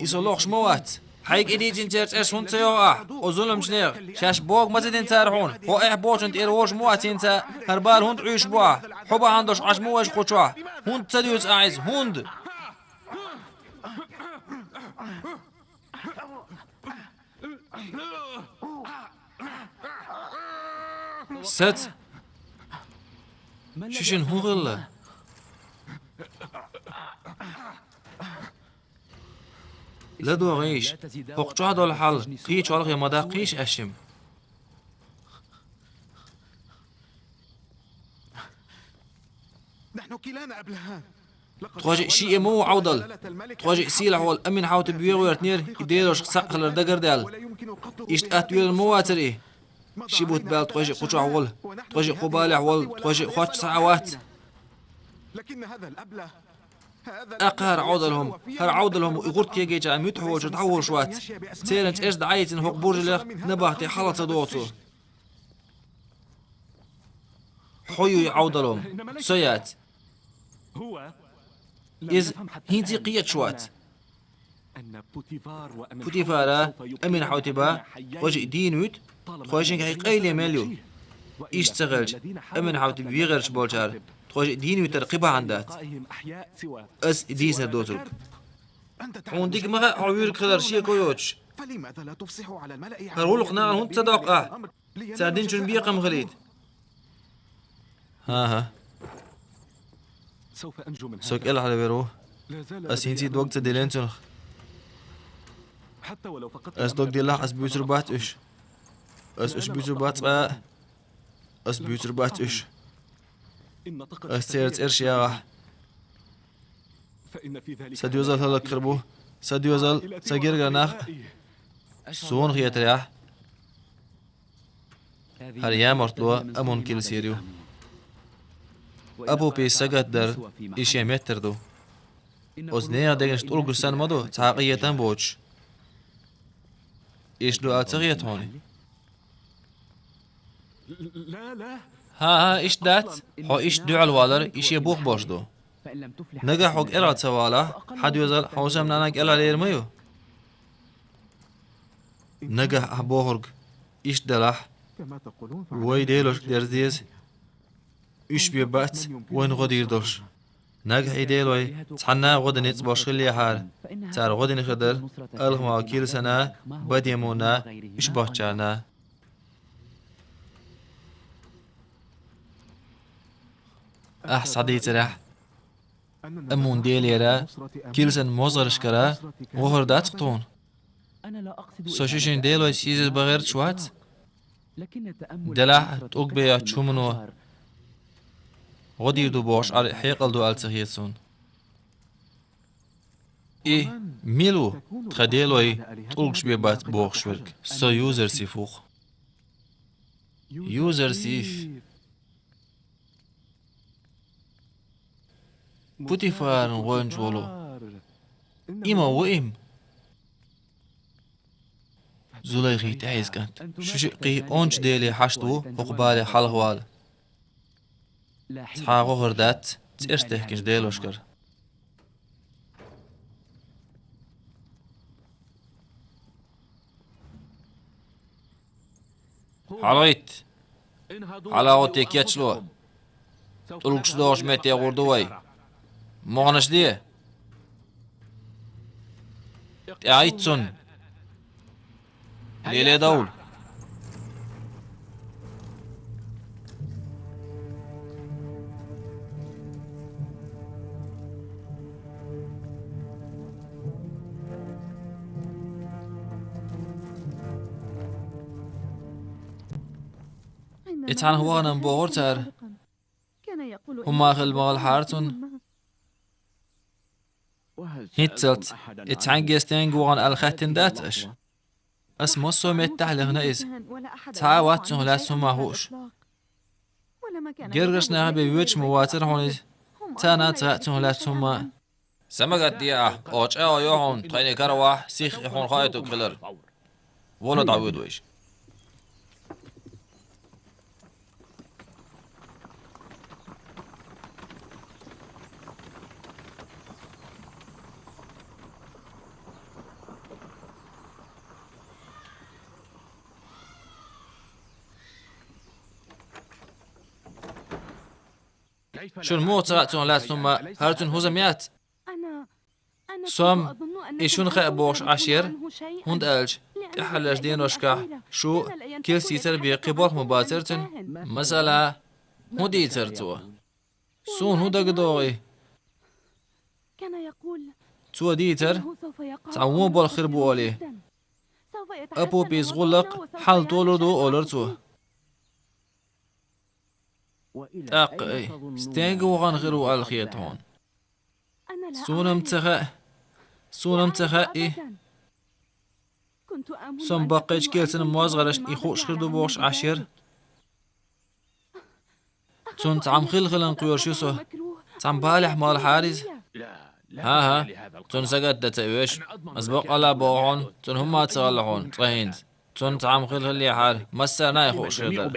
И со лохуш ма вац. Хьайга и дийцинчеран цӀераш хӀунда ца йоху ахь, о зуламчу нехан? Шаьш бохург ма ца дина цара хьуна? Хьо эхь бохучунна тӀера вовш ма вац хӀинца, хӀара бала хӀунда Ӏуьйсуш бу ахь? Хьо бахьана долуш Ӏаш ма ву вайша кху чохь? ХӀунда ца дуьйцу ахь иза? ХӀунда? Саца! Шишина хӀун хилла? ЛадогӀийша, хӀокху чохь долу хьал кхечу хьолахе ма даккхийша аьшшимма. Тхо шиъ а ма ву Ӏовдал. Тхо шиъ сийлахь волу Амин-Хьаутип вен гӀоьртинера, и Делошка цхьаъ хилар дагардаьлла. Иштта атта воьлур ма вацара и. Ши бутт баьлла тхо шиъ кху чохь волу. Тхо шиъ кху балехь волу, тхо шиъ хоттуш схьа а вац. ТӀаккха хӀара Ӏовдал хӀума, хӀара Ӏовдал хӀума и гӀурт кегийча муьтӀахь волчуьра дӀаволуш вац. Церан цӀераш дӀаийцина хӀокху буржалех набахте хьалха ца догӀу цо. Хьо ю и Ӏовдал хӀума, со яц. Иза хӀинца а кхеташ вац. Путифара, Амин-Хьаутипа, тхо шиъ дийна вуьту, тхойшинга хьайн къайле мел ю. Иштта ца хилча, Амин-Хьаутип вен гӀерташ болчара тхо шиъ дийна вуьтар кхин бахьана дац. Ас и дийцинарг доцург. Хьуна дика ма хаьа хьо вуьйриг хилар шеко йоцуш. ХӀара гӀуллакх нахана хӀунда ца доккху ахь? Цара динчун бекхам хилийта. ХӀан-хӀа. Со кӀелхьарвер ву. Ас хӀинца а дог ца диллина цунах. Ас дог диллахь, ас буьйцур бац уьш. Ас уьш буьйцур бац, къа а. Ас буьйцур бац уьш. Ас церан цӀераш яхахь, сан доьзал хӀаллакьхир бу. Сан доьзал, сан гергара нах а. Суна хетарехь, хӀара ямартло Амун килсера ю. Апупис сагатдар, и шен меттара ду. Оцу нехан дегнаш тӀулгаш санна ма ду, цхьа а къинхетам боцуш. Иштта ду аьлла ца хета хьуна? ХӀан-хӀа, иштта дац. Хьо иштта дуьхьал валар, и шен бух болуш ду. Нагахь хьо кӀелхьа ца валахь, хьан доьзал, хьан хӀусамнана кӀелхьа лер ма ю. Нагахь ахь бохург иштта далахь, вай Делошка дерза деза. Уьш бен бац вайна гӀо дийр долуш. Нагахь и Делой цхьанна а гӀо дан ницкъ болуш хиллехьара, цара гӀо дина хир дара Алхамал Килсана, Бадемуна, уьш бахчарна. Ахь схьадийцарехь, Амун делера, Килсан мозгӀаршкара гӀо хир дац-кх тхуна? Со ши шина Делой сийсаз бан гӀерташ вац. Делахь а тӀулг бен йоцучу хӀумано гӀо дийр ду бохуш Ӏар хьекъал ду аьлла ца хета суна. И мила ву тхан делой тӀулгаш бе бац бохуш верг? Со Юзерсиф ву-кх. Юзерсиф. Путифаран гӀоьнча волу. И ма ву и-м? Зулайхин тӀаьхьа иза кӀант. Шу шиъ кхин ончу деле хьашт ву хӀокху балех хьалхавала. Цхьа гӀо хир дац цӀераш техкинчу делошкара. ХьалагӀитта! ХьалагӀитта, кечло! ТӀулгаш дохучу метте гӀур ду вай. МогӀанаш де! ТӀаьхьа ийта цунна! Леле довла! И цхьаьна вахана-м бохура цара. ХӀумма хилла ма хилахьара цунна. ХӀинццалц и цхьаьнгге стенга вахана аьлла хаьттина дац аша? Ас массо а меттехь лехна иза. Цхьа а вац цунах лаьцна хӀумма хууш. Гергарчу нахе бен воьдуш ма вацара хьуна иза. Царна а ца хаьа цунах лаьцна хӀумма. Са ма гатде ахь, оха чӀагӀо йо хьуна, тхайна кара вахь, сихха и хьуна хоуьйтург хилар. Вала дӀавоьду вайша. Шуна муха ца хаьа цунах лаьцна хӀумма, хӀара цуьнан хӀузам яц? Со-м и шуна хаьа бохуш Ӏаш яра, хӀунда аьлча тӀаьххьарлерчу деношкахь шу килс йийцар бен кхин болх ма бацара цуьнан. Масала, хӀун дийцара цо? Суна хӀун дагадогӀий? Цо дийцара, цхьа вон болх хир бу олий. Апупис гӀуллакх хьал толур ду олура цо. ТӀаккха и стенга вахана хир ву аьлла хета хьуна? Суна-м ца хаьа. Суна-м ца хаьа и. Со-м баккхийчу килсан мозгӀаршна и хууш хир ду бохуш Ӏаш яра. Цунна цхьамма хила-хиларна кхоьруш ю со. Цхьана балехь ма хилахьара иза. ХӀан-хӀа, цунна сагатдан ца оьшу. Ас баккъалла а боху хьуна, цунна хӀумма а ца хилла хьуна цкъа хӀинца. Цунна цхьамма хила хиллехьара, массарна а и хууш хир дара.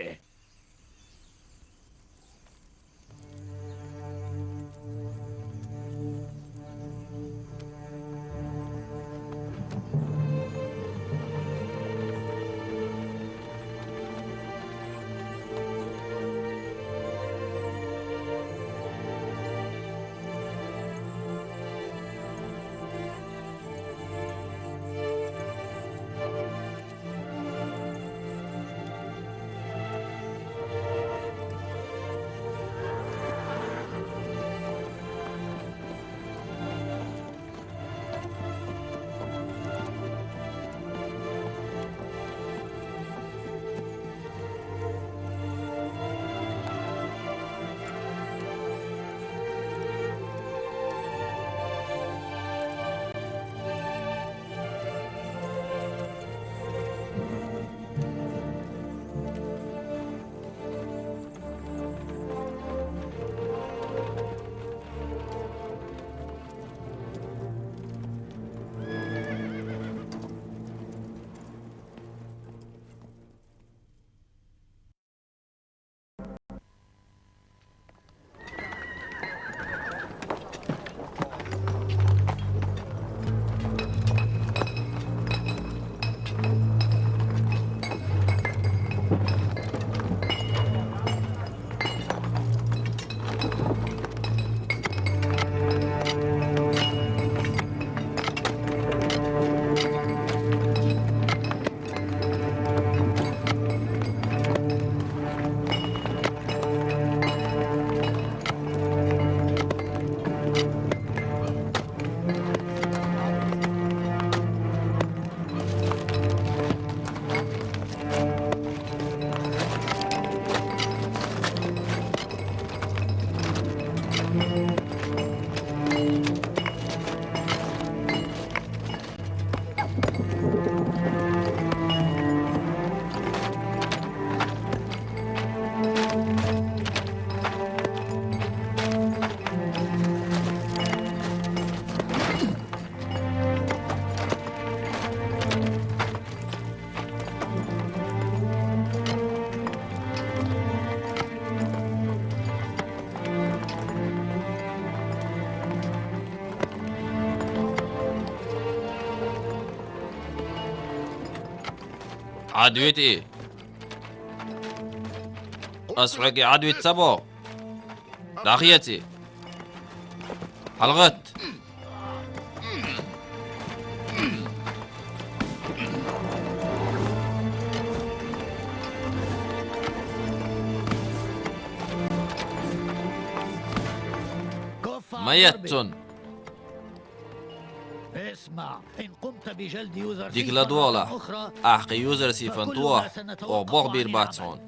ӀадвитӀи. Ас хьоьга Ӏадвита ца боху. ДӀахеций. ХьалагӀатта. Ма етта цунна. Дика ладогӀалахь, ахь кхин Юзарсифан тоха, оха болх бийр бац хьуна.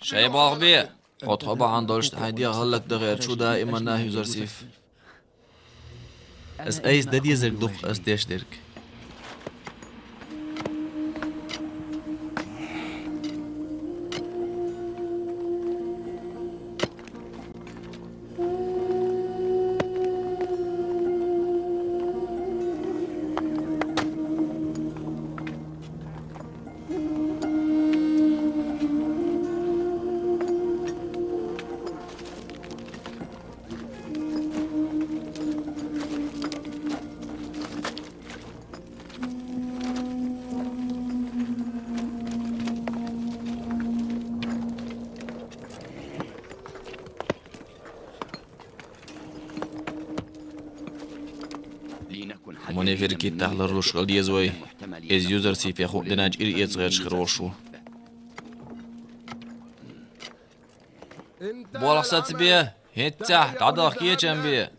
Шайн болх бе! Хьо тхо бахьана долуш хьайн дегӀ хӀаллакдан гӀерташ ву даиманна, Юзарсиф. Ас айса дан дезарг ду-кх ас деш дерг. Мунефир киттахь ларлуш хила деза вай. Иза Юзарсифе хууш динчу чӀир эца гӀерташ хир волуш ву. Болх сацабе, хӀинццехь дӀадахка кечам бе.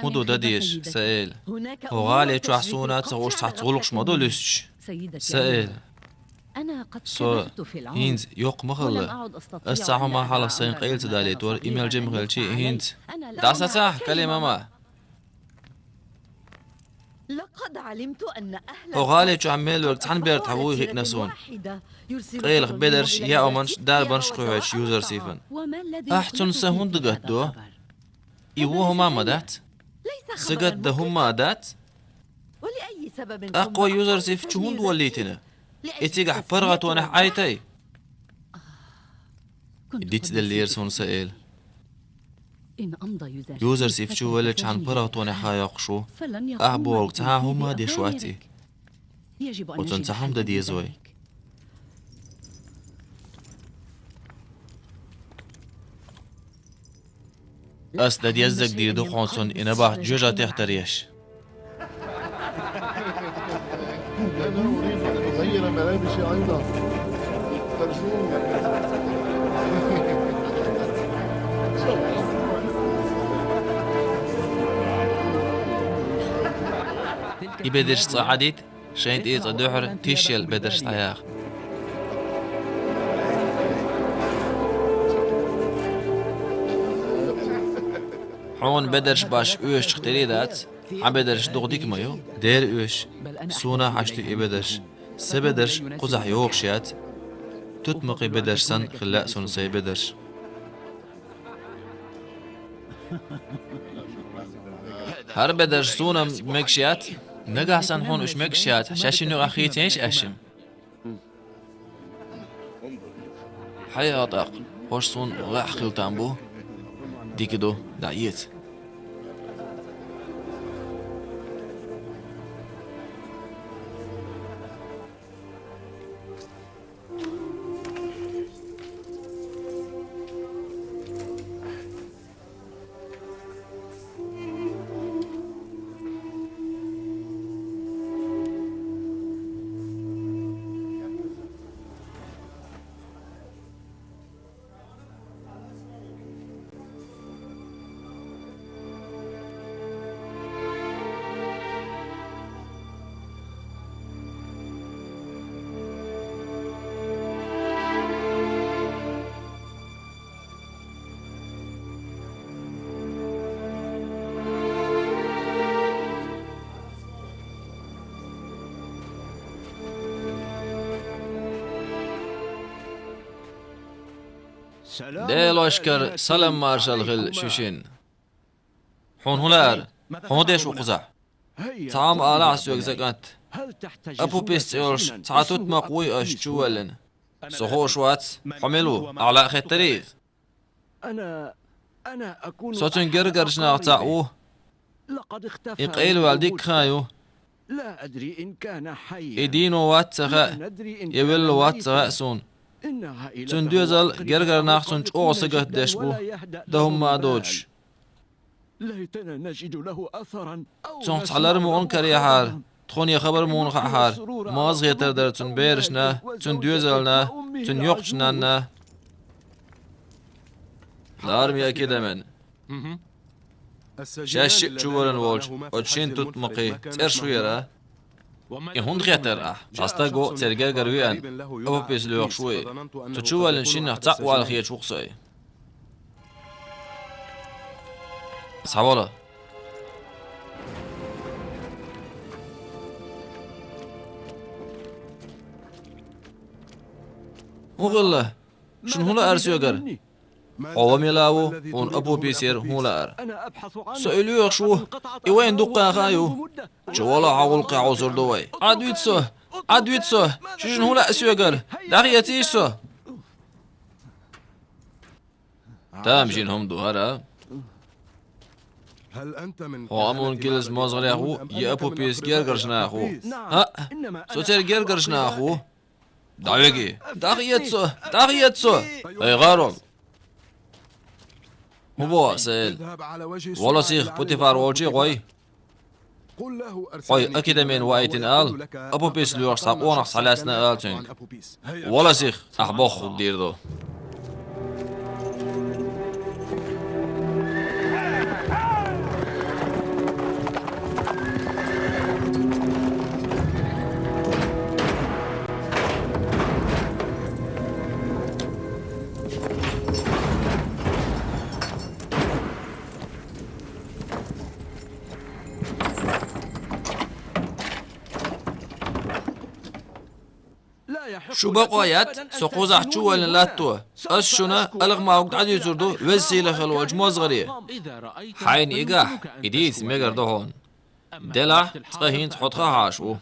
ХӀун ду дан дезаш, сан эла? ХӀокху гӀали чохь суна ца хууш цхьацца гӀуллакхаш ма ду луьстуш? Сан эла. Со хӀинца йоккха ма хилла. Ас цхьа хӀума хьалха сайна къайла ца далийтора, и мел жима хилча а хӀинца. ДӀасацахьа, Калима-ма! ХӀокху гӀали чохь мел верг цхьана бертахь вуй хиъна суна. Къайлаха бедарш, яа хӀуманаш, дарбанаш кхоьхьуьйтуш Юзарсифан. Ахь цунна сан хӀунда гатдо? И вон хӀума а ма дац. Сан гатдан хӀумма а дац. ТӀаккха вай Юзарсиф чу хӀунда воллийтина? И цигахь паргӀатонехь Ӏайтай? Дицделлера суна, сан эла. Юзарсиф чу веллачхьана паргӀатонехь хан йоккхуш ву. Ахь бохург цхьа а хӀумма а деш вац и. Оцунна цхьа хӀума дан деза вай. Ас дан деззарг дийр ду хьуна цунна и набахта жоьжахати тӀехь тара еш. И бедарш цкъа Ӏадийта, шайн тӀе цкъа дуьхьара тишъелла бедарш дӀаяха. Хьуна бедарш баш оьшучух тера дац, хьан бедарш дукха дика ма ю. Дера оьшу, суна хьашт ю и бедарш. Сан бедарш кхузахь йогӀуш яц. Тутмакхий бедарш санна хила лаьа суна сайн бедарш. ХӀара бедарш суна-м мегаш яц. Нагахь санна хьуна уьш мегаш яц, шаьшшинна юкъахь хийцайша аьшшим. Хьаяла тӀаккха, хӀорш суна лаахь хила там бу. Дика ду, дӀаэца. Делошкара салам-маршалла хилла шу шинна. Хьуна хӀун лаьара? Хьуна деш ву кхузахь? Цхьа хӀума алахьа соьга, сан кӀант. Апупис цӀе йолуш цхьа тутмакх вуй аш чувоьллина? Со хууш вац, хьо мила ву, ахьа лаьа хеттарий иза? Со цуьнан гергарчу нахах цхьаъ ву. И къайлаваьлла дикка хан ю. И дийно вац ца хаьа, я велла вац ца хаьа суна. Цуьнан доьзал гергара нах цунна чӀогӀа сагатдеш бу, дан хӀумма а доцуш. Цунах цхьа лар мукъана карахьара, тхуна я хабар мукъана хаахьара, маза хетар дара цуьнан берашна, цуьнан доьзална, цуьнан йоккхачу нанна. Дарма я Акидамен. Шаьш шиъ чувоьллина волчу оцу шина тутмакхийн цӀераш хӀун яра? И хӀунда хеттара ахь? Цхьа стаг ву церан гергара веана, Апупис лоьхуш ву и. Цу чувоьллина шиннах цхьаъ вала хеташ ву-кх со и. Схьавала. ХӀун хилла? Шуна хӀун лаьара соьгара? Хьо ван мила ву, хьуна Апуписера хӀун лаьара? Со и лоьхуш ву, и вайна дуккха хан ю. Чувала хьан гӀуллакхе хьовсур ду вай. Ӏадвита со! Ӏадвита со! Шуьшинна хӀун лаьа соьгара? ДӀахецийша со! Тамашийна хӀума ду хӀара. Хьо Амун-Килас мозгӀарех ву, я Апупис гергарчу нахах ву? ХӀаъ, со церан гергарчу нахах ву. ДӀавеги! ДӀахеца со! ДӀахеца со! Ай, гӀарол! ХӀун боху аса, эла? Вала сиха Путифар волче а гӀой. Хьой Акидамен ваийтина ала, Апупис лоьхуш цхьа къонах схьалаьцна ала цуьнга. Вала сиха, ахь бохург дийр ду. Шу бакъо яц, со кхузахь чувоьллина латто. Ас шуна алхмалг дӀадуьйцур ду Веза-Сийлахь хилла волчу мозгӀаре. Хьайна и гахь, и дийца мегар ду хьуна. Делахь, цкъа хӀинца хьо тхан хьаша ву.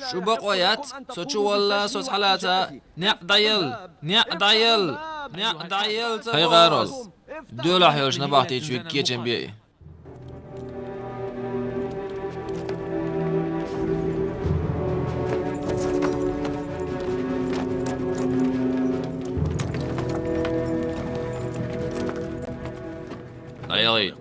Шу бакъо яц, со чувалла, со схьалаца, неӀ дӀаял, неӀ дӀаял, неӀ дӀаял ца... ХӀай гӀарол, доьлахь йолчу набахтичуьнга кечам бе и. Айлайт.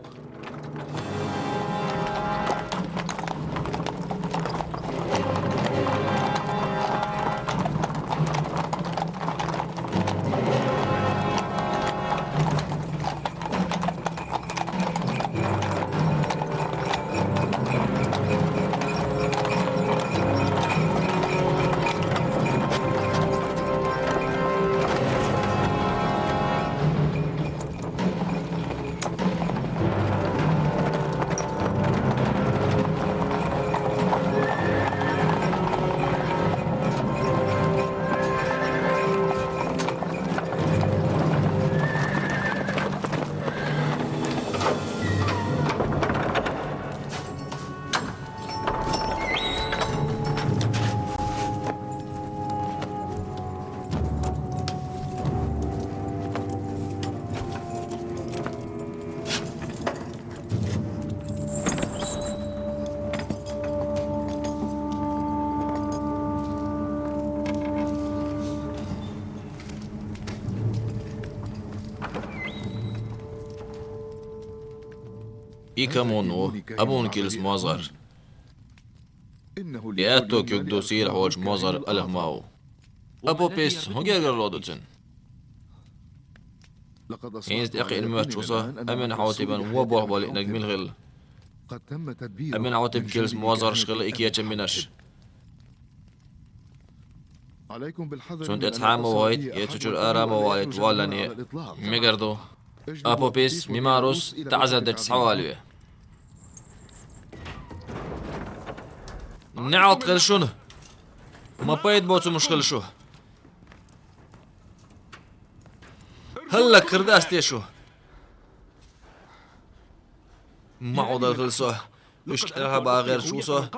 Икамону, амункилс мозгӀар. И аьтту куьг ду сийрхьочу мозгӀар Алхмау. Апопис, хӀун гергарло ду цуьнан? ХӀинца тӀекхиъна моьттуш ву со Амин-Хьотибан вон болх бан лиънарг мила хилла. Амин-Хьотиб килс мозгӀарш хилла и кечам бинарш. Цунна тӀе цхьа а ма вахийта, я цу чуьра ара а ма валийта, валлалц мегар ду. Апопис, Мимарус, таӀзар дечу схьавалаве. НеӀалт хила шуна! Ма пайда боцу хӀумаш хила шу! ХӀаллакьхир дац те шу? Ма Ӏодор хила со. Уьш кӀелхьарбаха гӀерташ ву со.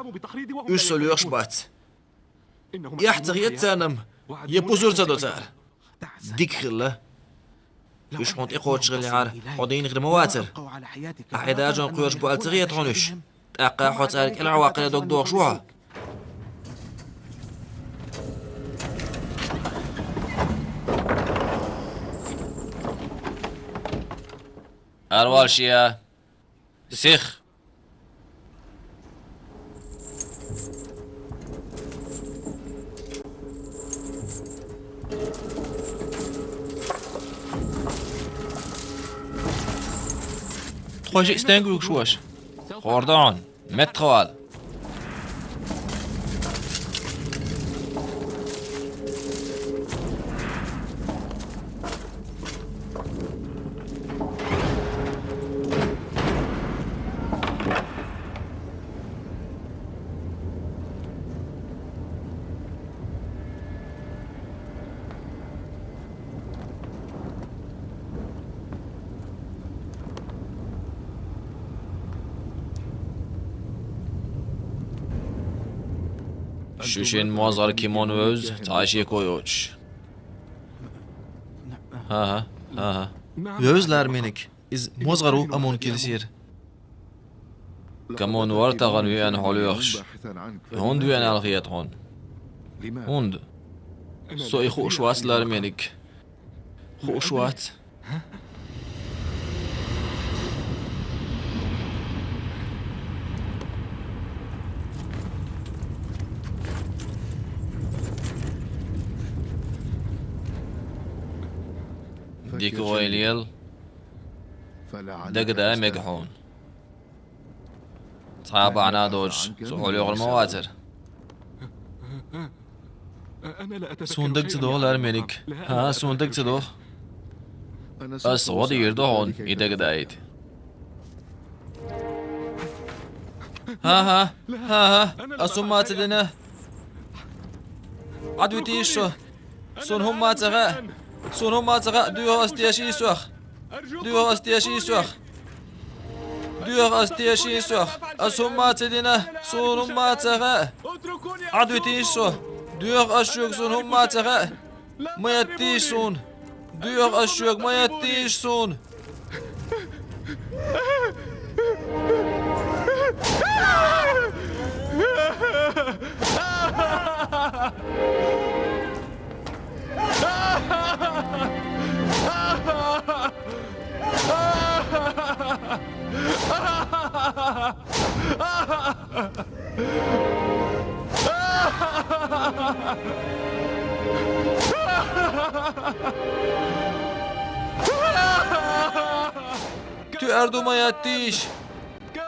Уьш со лоьхуш бац. Эхь ца хета царна-м, я пусар ца до цара. Дика хилла. Уьш хьуна тӀекхочуш хиллехьара, хьо дийна хир ма вацара. Ахьа хьайн дажон кхоьруш бу аьлла ца хета хьуна уьш? ТӀаккха хьо цара кӀелхьарваккхаре дог дохуш ву хьо? Арвал шиа. Сих! Тхо шиъ стенга вуьгуш ву аша? ХӀара догӀна, меттахвала! Шу шен мозгӀар Кимон вевза, цхьа а шеко йоцуш. ХӀан-хӀа, хӀан-хӀа. Вевза, ларам йинарг. Иза мозгӀар ву Амункилсера. Кимон вара тахана веана хьо лоьхуш. ХӀунда веана аьлла хета хьуна? ХӀунда? Со и хууш вац, ларам йинарг. Хууш вац. Дика ойла ел. Дагадаа мега хьуна. Цхьа а бахьана доцуш, со хьо лоьхур ма вацара. Суна дага ца догӀу, ларам йинарг. ХӀан, суна дага ца догӀу. Ас гӀо дийр ду хьуна, и дагадаийта. ХӀан-хӀа, хӀан-хӀа, ас хӀумма а ца дина. Ӏадвитийша со. Суна хӀумма а ца хаьа. Суна хӀумма а ца хаьа, доьху ас, тешийша сох. Доьху ас, тешийша сох. Доьху ас, тешийша сох. Ас хӀумма а ца дина, суна хӀумма а ца хаьа. Ӏадвитийша со. Доьху ас шуьга, суна хӀумма а ца хаьа. Ма еттийша суна. Доьху ас шуьга, ма еттийша суна. Тоьар ду ма яттийша!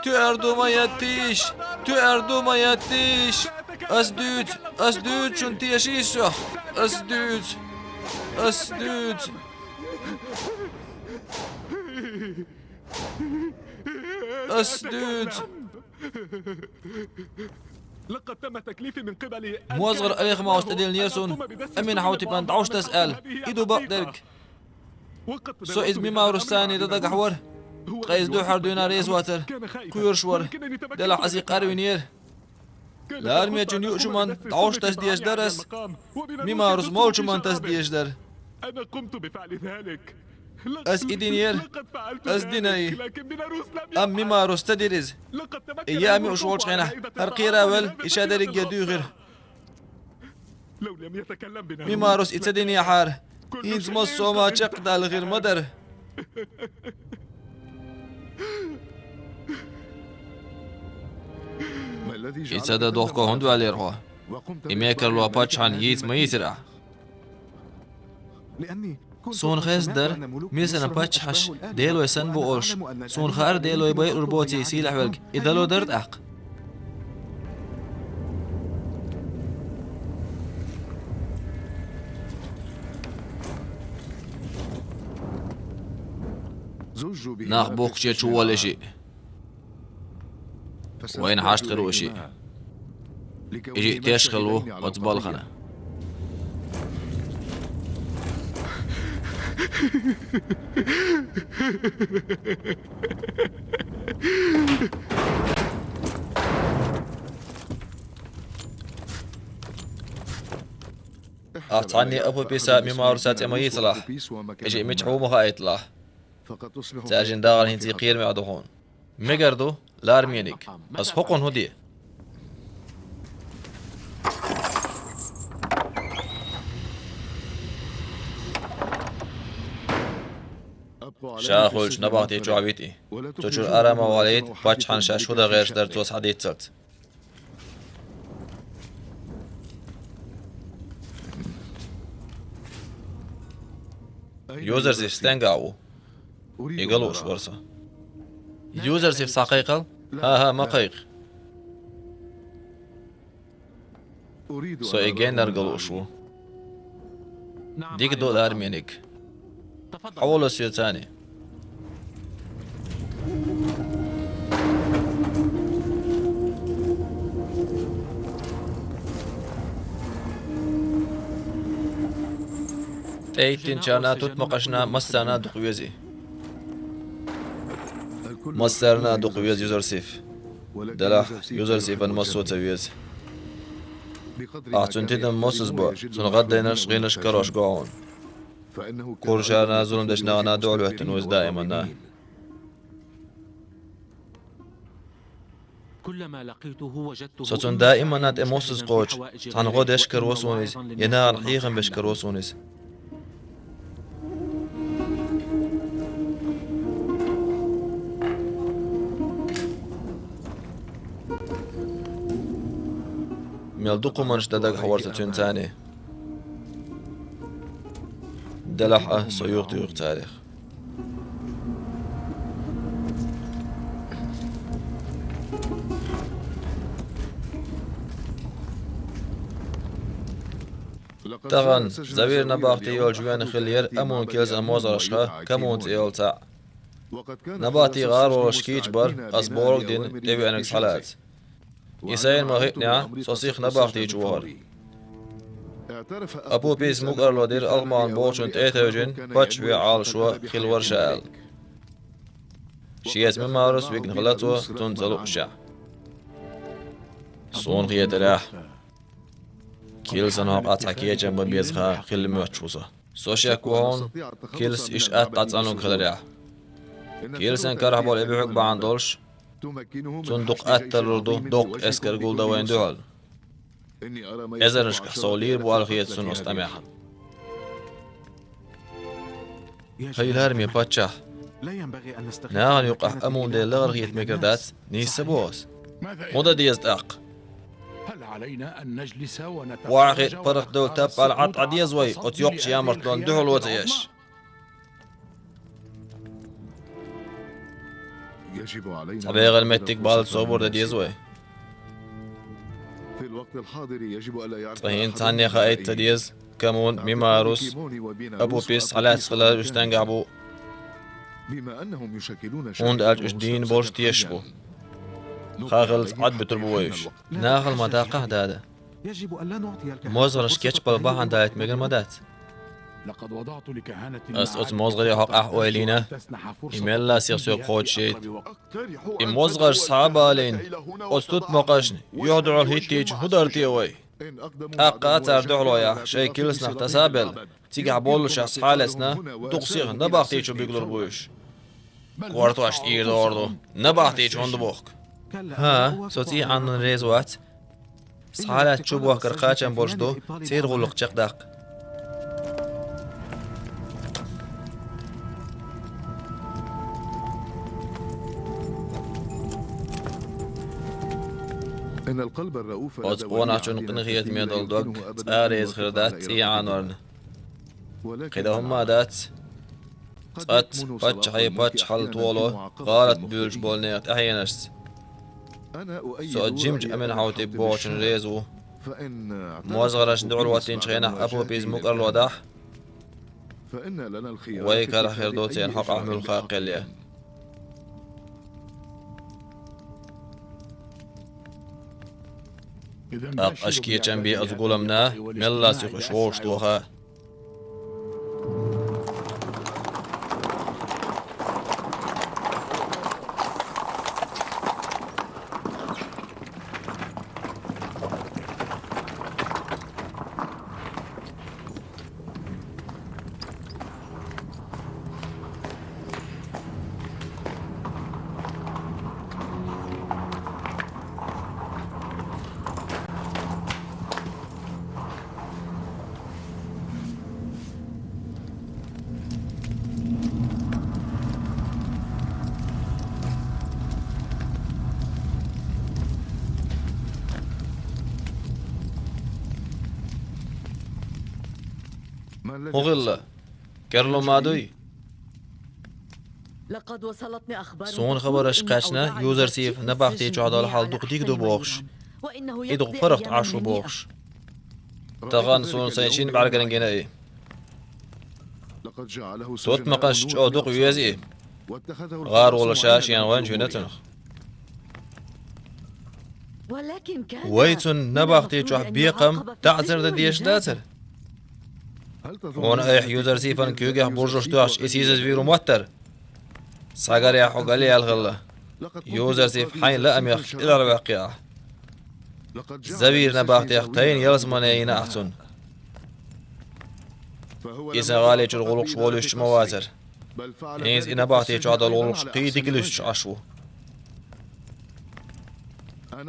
Тоьар ду ма яттийша! Тоьар ду ма яттийша! Ас дуьйцу, ас дуьйцу шуна, тешийша сох! Ас дуьйцу, ас дуьйцу! Ас дуьйцу! МозгӀар Алихмаус тӀедиллинера суна, Амин-Хьаутипан дӀовш таса аьлла. И ду бакъдерг. Со иза Мимарус царна дан дагахь вара. Ткъа иза дуьххьара дуьйна реза вацара. Кхоьруш вара. Делахь ас и къарвинера. Лармечун юучу хӀуманна дӀовш таса дезаш дара ас. Мимарус молчу хӀуманна таса дезаш дара. Ас и динера, ас дина и. Амма Мимарус ца дира иза. И яа муьш волчу хенахь, хӀара кхера а велла, и ша дерриге а дуьйхира. Мимарус и ца динехьара, хӀинца массо а ма чекхдалла хир ма дара. И ца дан дохко хӀунда ваьллера хьо? И мекарло паччахьна йийца ма йийцира ахь? Суна хезна дара, Мисаран паччахьаш делой санна бу олуш. Суна хаьара делой байъур боций сийлахь верг, и дало дара тӀаккха. Нах бухкучу чу воллуший. Вайна хьашт хир ву шиъ. И шиъ теш хилла ву оцу балхана. Ахь цхьанне а Апуписа а Мимаруса а цӀе ма йийцалахь. И шиъ мичахь ву ма хаийталахь. Цаьржина дахар хӀинца кхерамехь ду хьуна. Мегар ду, лармениг. Ас хӀокхунна хӀун де? Ша хуьлучу набахти чохь вити. Цу чуьра ара ма валийта, паччахьна шаьш хӀун дан гӀерташ дара цо схьадийццалц. Юзарсиф стенгахь ву? И ган лууш вара со. Юзарсиф схьакхайкхал? ХӀан-хӀа, ма кхайкха. Со и геннара ган лууш ву. Дика ду, лармениг. Хьо волу соьца царна? ТӀеиттинчарна, тутмакъашна, массарна а дукха веза и. Массарна а дукха веза Юзарсиф. Делахь Юзарсифан массо а ца веза. Ахь цуьнан тидам мосазбо, цуьнан гӀаддайнарш, гӀийнарш карош го хьуна. Кхузаршна, зулам дечу нахана дуьхьал хӀоьттина ву иза даиманна. Со цунна даиманна тӀе мосазза кхочу, цхьана гӀо деш каро суна иза, я нахана хьехам беш каро суна иза. Мел дукха хӀуманаш дан дагахь вара сан цуьнца цхьаьна. Делахь а со юхатуьйху царах. Тахана Завир набахти йолчу вен хилла яра Амун килсан мозгӀаршха Камун цӀе йолу цхьаъ. Набахти гӀаролаш кийча бара, ас бохург а дина, тӀевеанарг схьалаца. И сайна ма-хиънехь, со сиха набахти чу вахара. Апупис мукӀарло дира Алхман бохучунна тӀе а тевжина, паччахь вен Ӏалашо хилла вара ша аьлла. Шеца Мимарус вигна хилла цо, цунна ца луушехь. Суна хетарехь, Килсан хьокъехь цхьа кечам бан беза хан хилла моьттуш ву со. Со шек ву хьуна, Килс иштта атта дӀа цӀанлуг хиларехь. Килсан карахь болу и буьхьиг бахьана долуш, цунна дукха атта лур ду доккха эскар гулдан вайна дуьхьал. Эзарнашкахь сов лийр бу аьлла хета суна оцу тӀамехь. ХӀай лараме паччахь! Нахана юкъахь амун дела лахара хета мегар дац, нийса боху ас. ХӀун дан деза тӀаккха? Вахье паргӀатдовла таппа Ӏад Ӏа деза вай, оцу йоккхачу ямартлонна дуьхьало ца еш. Цхьа бегӀан меттиг балла собар дан деза вай. Цкъа хӀинца цхьанне хаийта ца деза, Камун, Мимарус, Апупис схьалаьцна хилар уьш стенгахь бу. ХӀунда аьлча уьш дийна болуш тешаш бу. Хан хиллалц Ӏад буьтур бу вай уьш. Нахала ма даккхахь, дада. МозгӀарш кечбала бахьана далийта мегар ма дац. Ас оцу мозгӀарийн хьокъехь ойла йина, и мелла а сиха соьга кхочушйайта. И мозгӀарш схьа а балийна, оцу тутмакъашна юьхь-дуьхьал хӀиттийча хӀун дара те вай? ТӀаккха а цара дуьхьало яхь, шайн килсанах таса а белла, цигахь боллушехь схьа а лецна, дукха сиха набахти чу бигалур бу уьш. Кортош тӀера догӀур ду, набахти чу хӀунда бохку? ХӀан, со цӀий Ӏаннан реза вац. Схьалаьцна чу бохкар кхачам болуш ду, цӀера гӀуллакх чекхдаккха. Оцу къонахчун къинхетаме долу дог цкъа а реза хир дац цӀий Ӏанорна. КхидӀа хӀумма а дац. Цкъацца паччахье паччахьалла тохало гӀалат буьйлуш болу нехан тӀаьхьенашца. Со оцу жимачу Аменхьаутип бохучун реза ву. МозгӀаршна дуьхьал хӀоттийначу хенахь Апупис мукӀарло дахь, вай карахь хир ду церан хьокъехь муьлхха а кхел ян. ТӀаккха аша кечам бе оцу гуламна, мелла а сиха уьш вовшахтоха. ХӀун хилла? Керло ма дуй? Суна хабарш кхаьчна, Юзарсиф набахти чохь долу хьал дукха дика ду бохуш. И дукха паргӀат Ӏаш ву бохуш. Тахана суна сайн шина бӀаьргана гина и. Тутмакъаш чӀогӀа дукха веза и. ГӀар волуш ша шена гӀоьнча вина цунах. Вай цунна набахти чохь бекхам, таӀзар дан дезаш дацара? Хьуна айхьа Юзарсифан куьйгех буржуш тоьхча и сийсазвийр ву моттара? Схьагарехь хьо галъяьлла хилла. Юзарсиф хьайн лаамех тӀелахьваьккхи ахь. Завийр набахтех тайна ялсамане йина ахь цунна. И сан гӀали чуьра гӀуллакхаш волуьйтуш ма вацара. ХӀинца и набахти чохь долу гӀуллакхаш кхин дика луьстуш Ӏаш ву.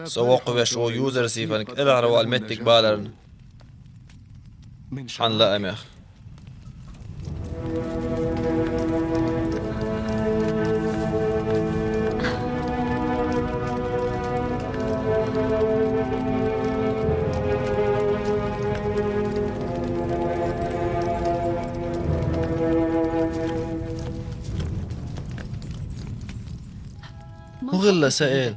Со воккхавеш ву Юзарсифан кӀелхьарвала меттиг баларна. Хьан лаамех. ХӀун хилла, Саэл?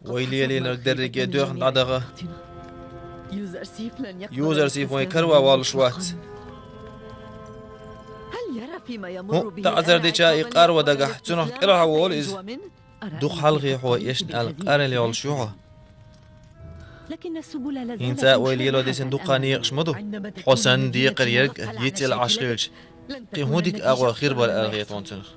Вай лелийнарг дерриге доьхна дӀадаха. Юзарсиф вайн карван воллуш вац. ХӀун, таӀзар дича и къарва дагахь, цунах кӀелхьарволу иза. Дукха хьалхе хьо эшна аьлла къаръяла йолуш ю хьо. ХӀинца а вай лело дисина дуккха некъаш ма ду. Хьо санна декхар ерг йицъелла Ӏаш хилча, кхин хӀун дика агӀо хир бара аьлла хета хьуна цунах.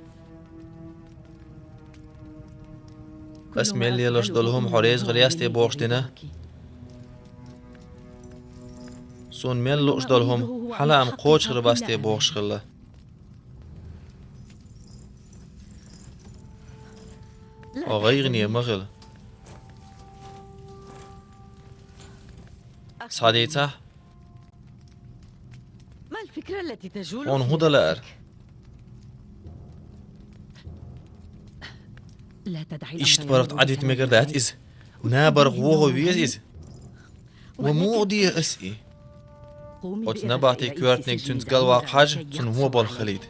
Ас мел лелош долу хӀума хьо реза хир яц те бохуш дина? Суна мел лууш долу хӀума хьан лаам кхочуш хир бац те бохуш хилла? Хьо гӀайгӀане ма хила. Схьадийцахь, Хьуна хӀун да лаар? Иштта паргӀат Ӏадвита мегар дац иза. Набарх вогӀа веза иза. Ва муха де ас и? Оцу набахти коьртаниг цуьнца галваккха хьажа, цунна вон болх хилийта.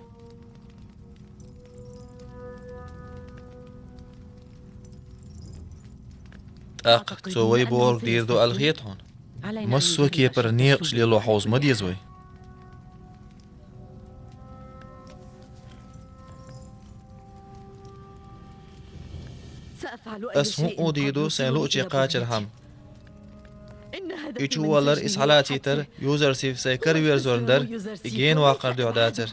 ТӀаккха цо вай бохург дийр ду аьлла хета хьуна? Массо а кепара некъаш лело хьовза ма деза вай. Ас хӀун а дийр ду сайн луъуче кхачархьама. И чу валар, и схьалацийтар Юзарсиф сайн караверзорна дара, и гена ваккхар дуьхьа дацара.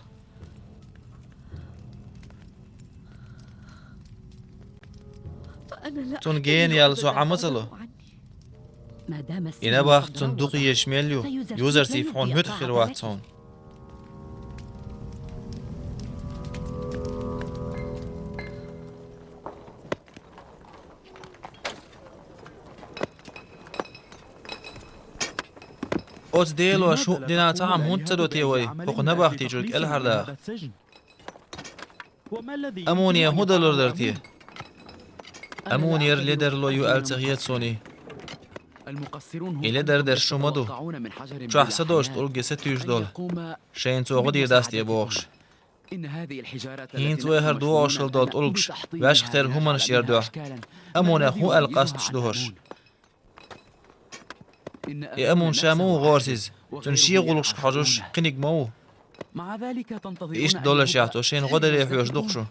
Цунна гена яла со Ӏама ца ло. И набахта цунна дукха езаш мел ю, Юзарсиф хьуна муьтӀахь хир вац хьуна. Оцу Дело шун дина цхьа хӀума хӀунда ца до те вай, хӀокху набахти чуьра кӀелхьардаха? Амуне хӀун далур дара те? Амунера ледарло ю аьлла ца хета суна и. И ледар дерш шу ма ду. Чохь са долуш тӀулге са туьйсуш долу. Шайна цо гӀо дийр дац те бохуш. ХӀинца вай хӀара догӀуш хила долу тӀулгаш ваьшха тера хӀуманаш яр дуьхьа. Амунех хӀун аьлла къасташ ду хӀорш? И Амун ша ма ву гӀорасиз, цуьнан шен гӀуллакхашка хьожуш кхиниг ма ву. Иштта доллашехь, цо шайна гӀо даре хьоьжуш ду-кх шу.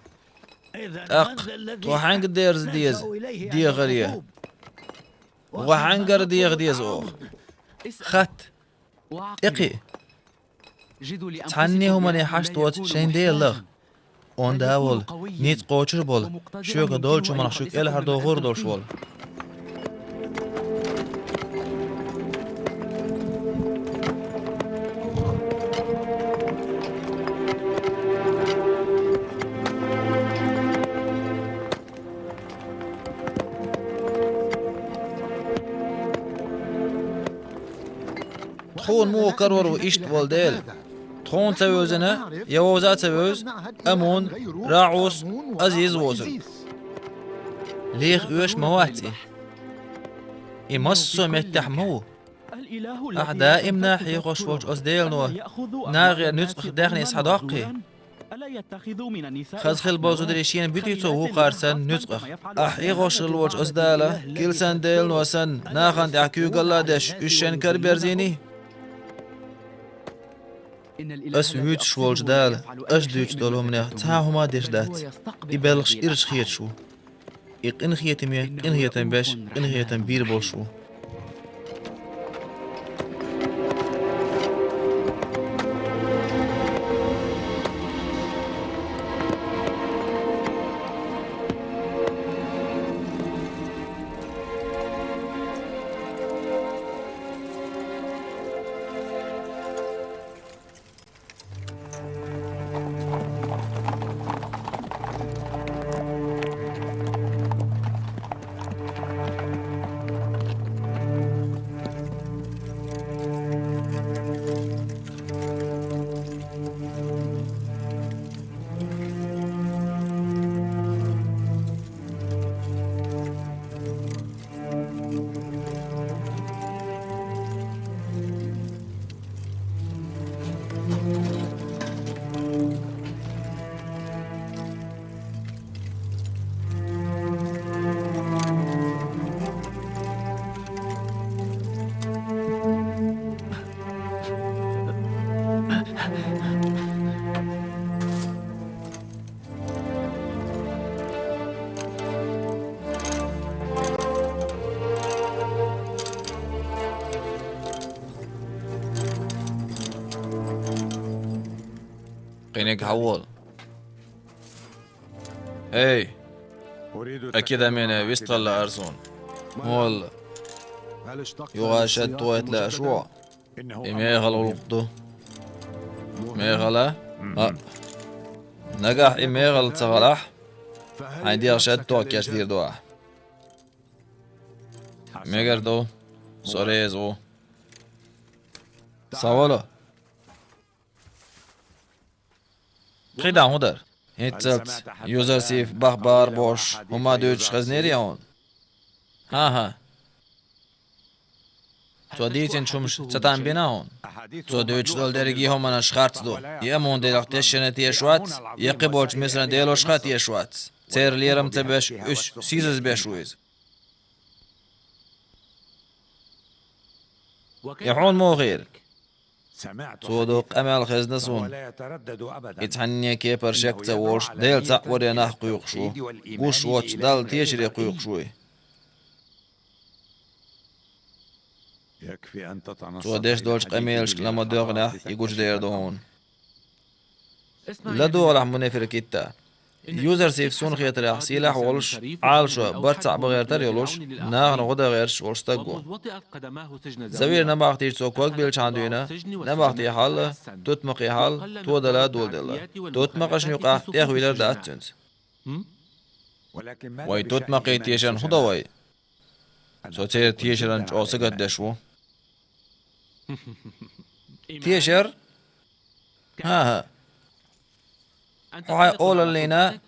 ТӀаккха тхо хьаьнга дерза деза дехаре? ГӀо хьаьнгара деха деза оха? Хатта. ТӀекхиа. Цхьанне а хӀумане хьашт воцу шайн Дела лаха. Онда а волу, ницкъ кхочур а болу, шоьга долчу хӀуманах шу кӀелхьардохур а долуш волу. Тхуна муха карор ву иштта волу Дела? Тхуна ца вевзина, я вовза а ца вевза, Амун, РаӀус, Азиз воцург. Леха оьшуш ма вац и. И массо а меттехь ма ву. Ахь даимна хьехош волчу оцу Делано нахера нуьцкъах даьхни схьадоккхий? Хаза хила болу зударий шена буьтий цо вукхара санна нуьцкъах? Ахь хьехош хила волчу оцу Дала, килсан Делано санна, нахана тӀехь куьйгалла а деш, уьш шайна караберзийний? Ас вуьйцуш волчу Дала, ас дуьйцуш долу хӀуманех цхьа а хӀума а деш дац. И белхаш ирча хеташ ву. И къинхетаме къинхетам беш, къинхетам бийр болуш ву. Къиниг хьавола. Эй, акида мене вистхалла арзун. Молла. Юха шад тойтла ашо. И мехала гӀуллакх ду. Мехала? А. Нагахь и мехала ца гӀалахь, хьайн дегӀ шад тохкеш дийр ду ахь. Мегар ду, со реза ву. Савала. КхидӀа хӀун дара? ХӀинццалц Юзарсиф бахбар бош хӀума дуьйцуш хезнерий хьуна? ХӀан-хӀа. Цо дийцинчу хӀумаш ца там бина хьуна? Цо дуьйцуш долу дерриге хӀуманаш харц ду. Я Амун делах тешшина тешаш вац, я кхиболчу Мисран делошха тешаш вац. Церан лерам ца беш, уьш сийсаз беш ву иза. И хьуна муха хиира? Цо доккха къамел хезна суна. И цхьанне кепара шек ца волуш, Дела цхьаъ варе нах кхуьйкхуш ву. Гуш воцчу Далла тешаре кхуьйкхуш вуй. Цо деш долчу къамелашка ла ма доьгӀнехь, и гучудер ду хьуна. ЛадогӀалахь, Мунефир Китта. Юзарсиф, суна хетарехь, сийлахь а волуш, Ӏалашо, барт цхьаъ бан гӀертар а йолуш, нахана гӀо дан гӀерташ волу стаг ву. Завира набахтича цо ког биллачхьана дуьйна, набахти хьал а, тутмакхи хьал а тодала доладелла. Тутмакхашна юкъахь тӀехвилар дац цуьнца. Вай тутмакхий тешарна хӀун до вай? Со церан тешаран чӀогӀа сагатдеш ву. Тешар? ХӀан-хӀа. Хьо хьайн олаллина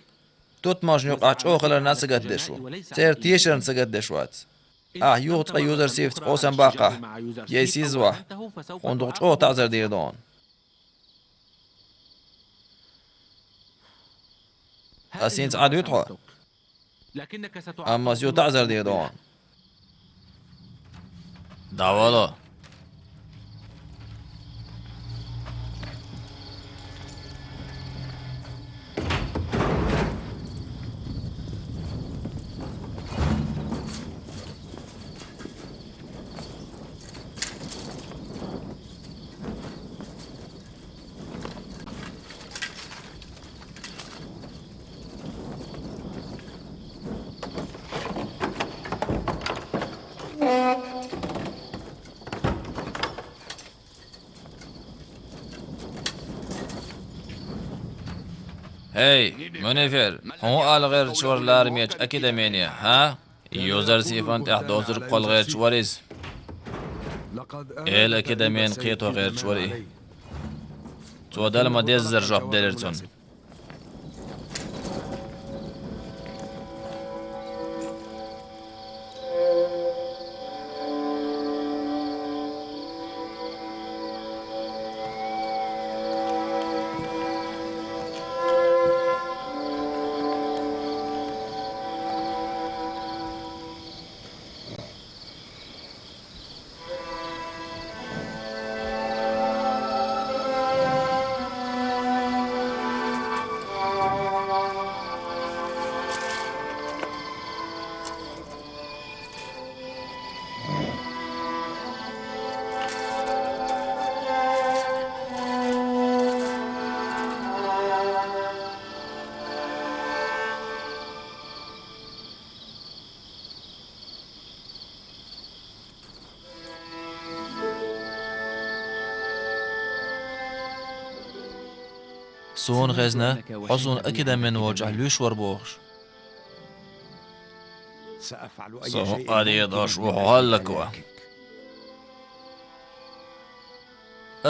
тутмакхашна юкъахь чӀогӀа хиларна сагатдеш ву. Церан тешарна сагатдеш вац. Ахь юха цкъа Юзарсифца къовсам баккхахь, я сиза вахь, хьуна дукха чӀогӀа таӀзар дийр ду хьуна. Ас хӀинца Ӏад вуьту хьо? Амма ас юха таӀзар дийр ду хьуна. ДӀавало! ХӀей, Мунефер, хьуна хӀун ала гӀерташ вара ларамечу Акидамене, хӀа? Юзарсифан тӀехь доцург кхолла гӀерташ вара иза. Эла Акидамен кхето гӀерташ вара и. Цо дала ма-деззара жоп делира цунна. Суна хезна, хьо суна Акидамен волчохь луьйш вара бохуш. Со хӀун а дийр долуш ву хьо хӀаллакван.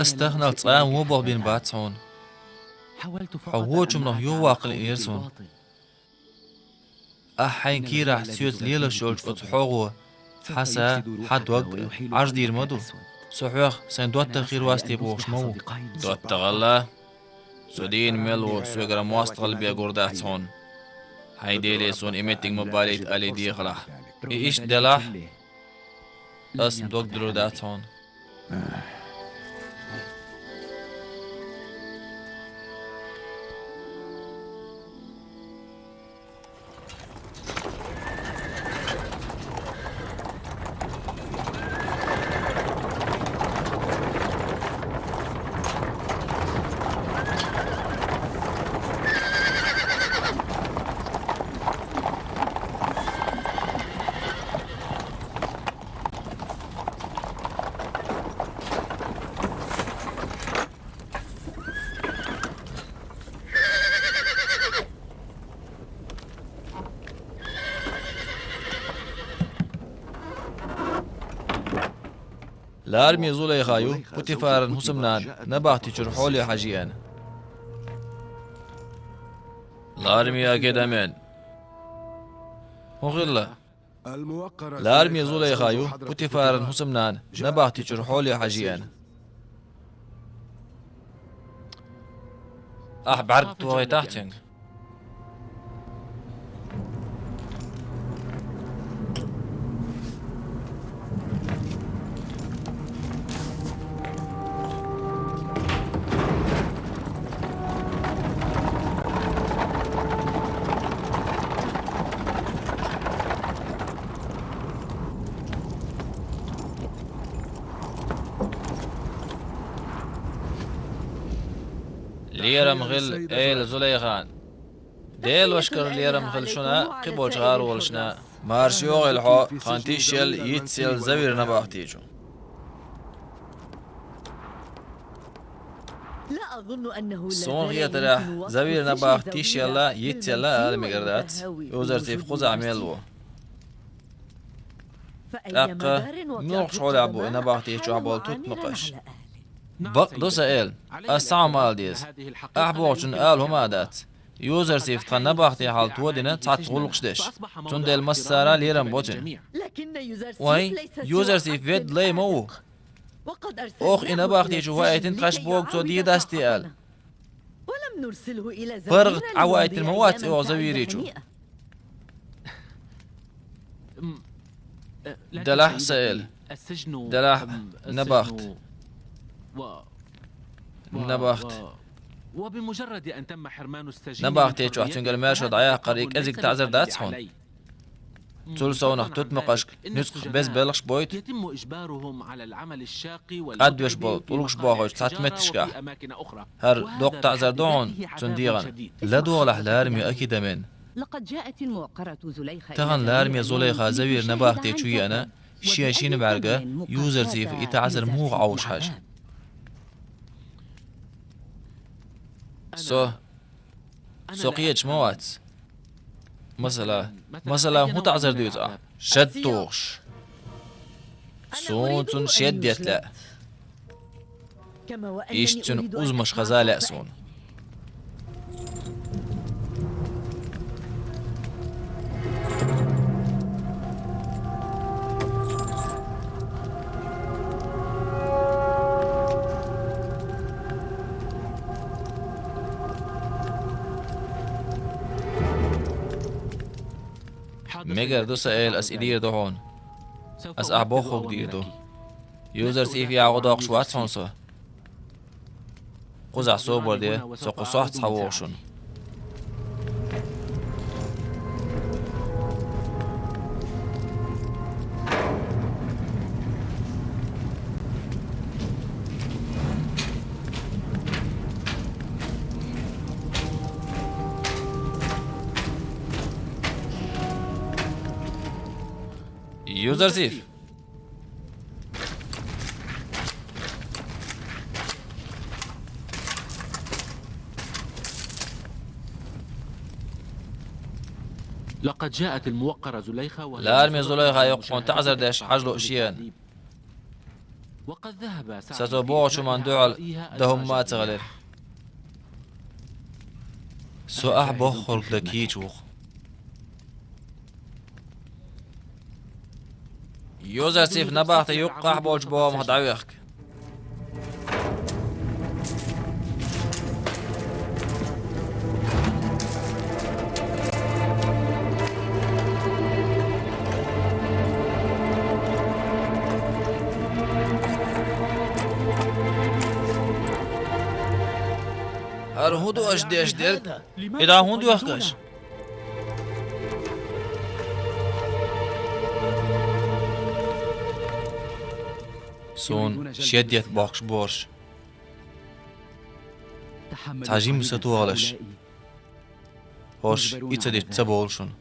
Ас таханалц цкъа а вон болх бина бац хьуна. Хьо вочу хӀуманах юхаваккхале лиира суна. Ахь хьайн кийрахь соьца лелаш йолчу оцу хьогӀо хьан са, хьан дог Ӏаж дийр ма ду. Со хьох сайн доттагӀа хир вац те бохуш ма ву. ДоттагӀалла, со дийна мел ву соьгара мостагӀалла бен гур дац хьуна. Хьайн Деле суна и меттиг ма балийта аьлла дехалахь. И иштта делахь, ас дог дуьллур дац хьуна. Лараме Зулайха ю, Путифаран хӀусамнана, набахти чуьра хьоле хьажа еана. Лармия Акидамен. ХӀун хилла? Лармия Зулайха ю, Путифаран хӀусамнана, набахти чура хьоле хьажа еана. Ахь бӀарг тохийтахь цуьнга. Лерам хила, эла Зулайхан. Делошкара лерам хила шуна, кхиболчу гӀаролашна. Марша йогӀийла хьо, тхан тишъелла, йицъелла Завир набахти чу. Суна хетарехь, Завир набахти тишъелла, йицъелла ала мегар дац, Юзарсиф кхузахь мел ву. ТӀаккха муьлхачу хьолехь бу и набахти чохь болу тутмакъаш? Бакъ ду сан эла, ас цхьа хӀума ала деза. Ахь бохучунна ала хӀума а дац. Юзарсиф тхан набахти хьал тодина цхьацца гӀуллакхаш деш. Цундела массара а лерам бо цуьнан. Вайн, Юзарсиф ведда лай ма ву. Оха и набахти чу ваийтина тхаьш боху цо дийр дац те аьлла. ПаргӀат Ӏа ваийтина ма вац и оха Завири чу. Делахь сан эла. Делахь набахт. Набахт. Набахти чохь цуьнгара маьршо дӀаяккхар и кӀезиг таӀзар дац хьуна? Цул совнах тутмакъашка нуьцкъах беза белхаш бойту, кӀадвеш болу тӀулгаш бохуьйту цхьацца меттигашкахь. ХӀара доккха таӀзар ду хьуна цунна дегӀана. ЛадогӀалахь лараме Акидамен. Тахана лараме Зулайха Завир набахти чу еана, шен шина бӀаьрга Юзарсифа и таӀзар муха Ӏовша хьажа. Со Со кхеташ ма вац. Масала, масала, хӀун таӀзар дуьйцу ахь? Шед тухуш. Суна цунна шед детта лаьа. Иштта цуьнан узамаш хаза лаьа суна. Мегар ду, сан эла, ас и дийр ду хьуна. Ас ахь бохург дийр ду. Юзарсифа гӀо доккхуш вац хьуна со. Кхузахь собар де, со кху сохьта схьавогӀу шуна. Юзарсиф! لقد جاءت الموقرة زليخة وهي لارمي زليخة يقون تعزر داش حجلو شيان. وقد ذهب سعد. Сацо бохучу хӀуманна дуьхьал дан хӀума ма ца хилира. Со ахь боххург дан кийча ву-кх. Юзарсиф набахта юккъехь болчу бохамах дӀавехка. ХӀара хӀун ду аша деш дерг? И дӀа хӀунда вехка аша? Суна шед етта бохкуш бу хӀорш. Цхьа жима сатохалаш. ХӀорш и ца дича ца бовлу шуна.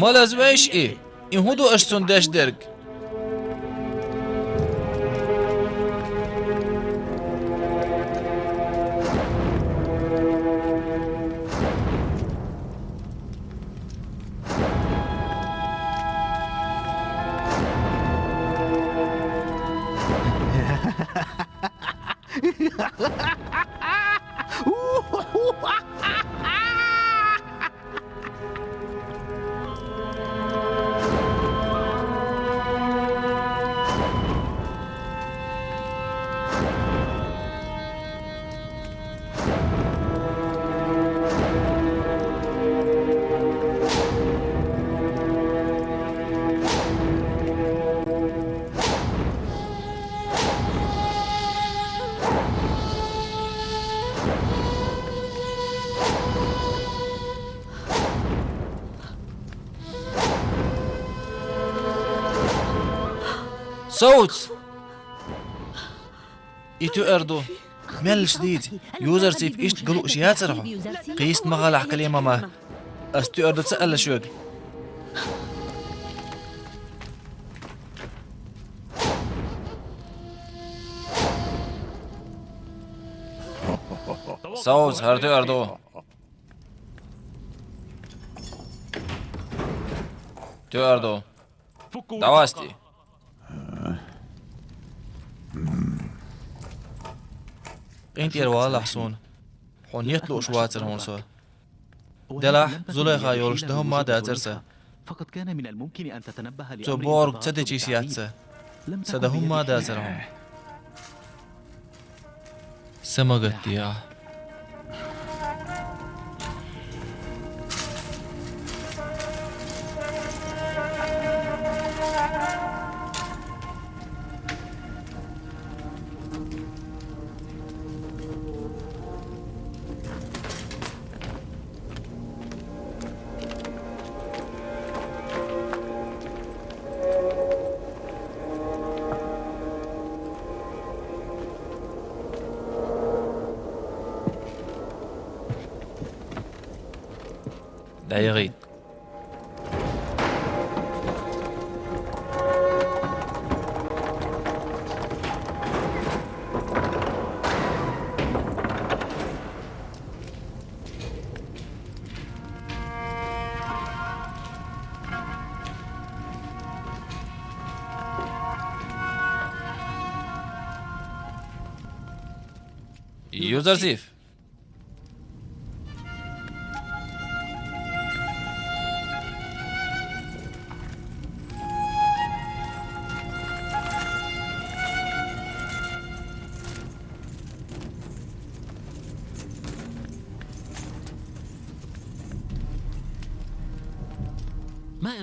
Ма лазавеш и? И хӀун ду аша цунна деш дерг? Совц! И туьар ду. Меллаш дийца, юзарсиф иштта галуш яцара хьо? Кхийста ма хилахь, Калимама. Ас туьар ду ца аьлла шуьга. Совц, хӀара туьар ду. Туьар ду. ДӀавасти. КъинтӀера валахь суна. Хьо нийят лууш вацара хьуна со. Делахь, Зулайха йолуш дан хӀумма а дацара сан. Цо бохург ца дечийс яц сан. Сан дан хӀумма а дацара хьуна. Са ма гатде ахь. ДӀаяхийта. Юзарсиф.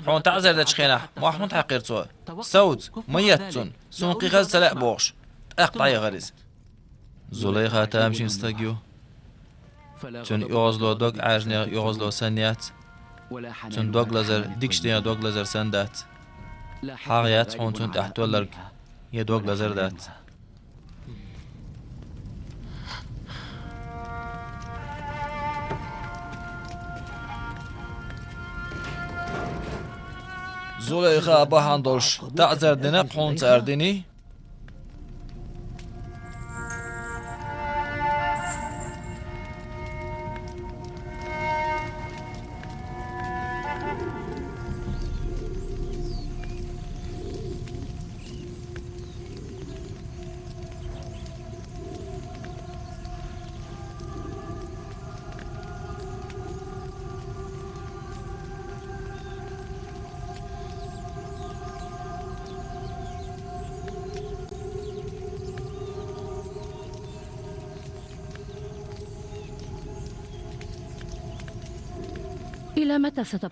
Хьуна таӀзар дечу хенахь, мохь хӀунда хьаькхира цо? Совц, ма етта цунна, суна кхин хаза ца лаьа бохуш, тӀаккха дӀаяхара иза. Зулайха тамашийна стаг ю. Цуьнан оьгӀазло дог Ӏаьржинех оьгӀазло санна яц. Цуьнан дог лазар дикачу дийнан дог лазар санна дац. ХьагӀ яц хьуна цунна тӀехь тоьлларг, я дог лазар дац. Зулайха бахьана долуш таӀзар дина-кх хьуна цара, диний?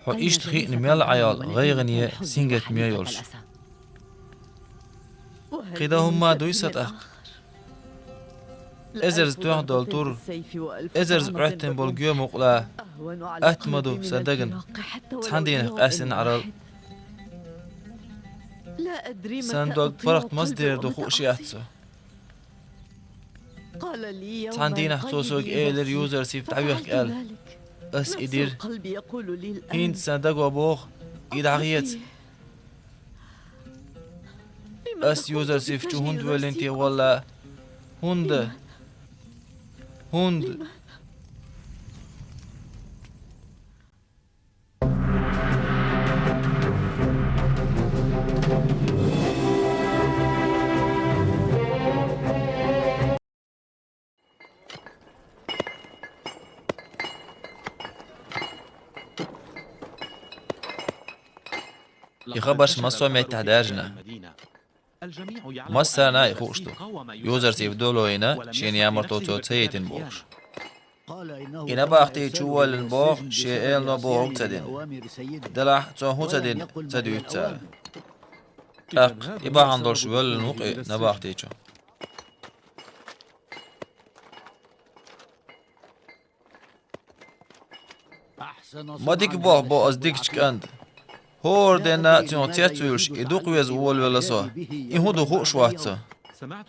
Хьо иштта хиъна мел Ӏа йолу, гӀайгӀане, сингаттаме йолуш? КхидӀа хӀумма дуй сан тӀаккха? Эзарза тоьхна долу тур, эзарза Ӏоьттина болу гоьмукъла атта ма ду сан дагна цхьана дийнах къаьстина Ӏарал. Сан дог паргӀат маса дер ду хууш яц со. Цхьана дийнахь цо соьга элира, Юзарсиф дӀавехка аьлла. Ас и дира. ХӀинца сан даго боху, И дӀахеца. Ас Юзарсиф чу хӀунда воьллина те, валлахӀи? ХӀунда? ХӀунда? И хабарш массо а меттехь даьржина. Массарна а и хууш ду. Юзарсиф дуло йина, шена ямартло цо ца йитина бохуш. И набахти чу воьллина боху, шен элано бохург ца дина. Делахь цо хӀун ца дина, ца дуьйцу цара. ТӀаккха и бахьана долуш воьллина ву-кх и набахти чу. Ма дика боху бо аса дикачу кӀанта. ХӀора денна а цуьнах цец а вуьллуш, и дукха веза волавелла со. И хӀун ду хууш вац со.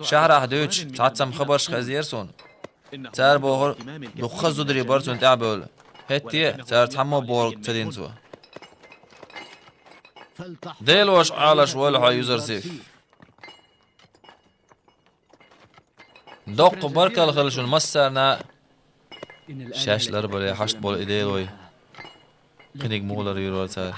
Шахьарахь дуьйцуш, цхьацца хабарш хезира суна. Цара бохура, дукха хаза зударий бара цунна тӀаьхьабевлла. ХӀетте а цара цхьаммо а бохург ца дина цо. Делош Ӏалаш войла хьо, Юзарсиф. Доккха баркалла хила шуна массарна а. Шаьш ларбале хьашт болу и Делой. Кхиниг муха ларйийр вара цара.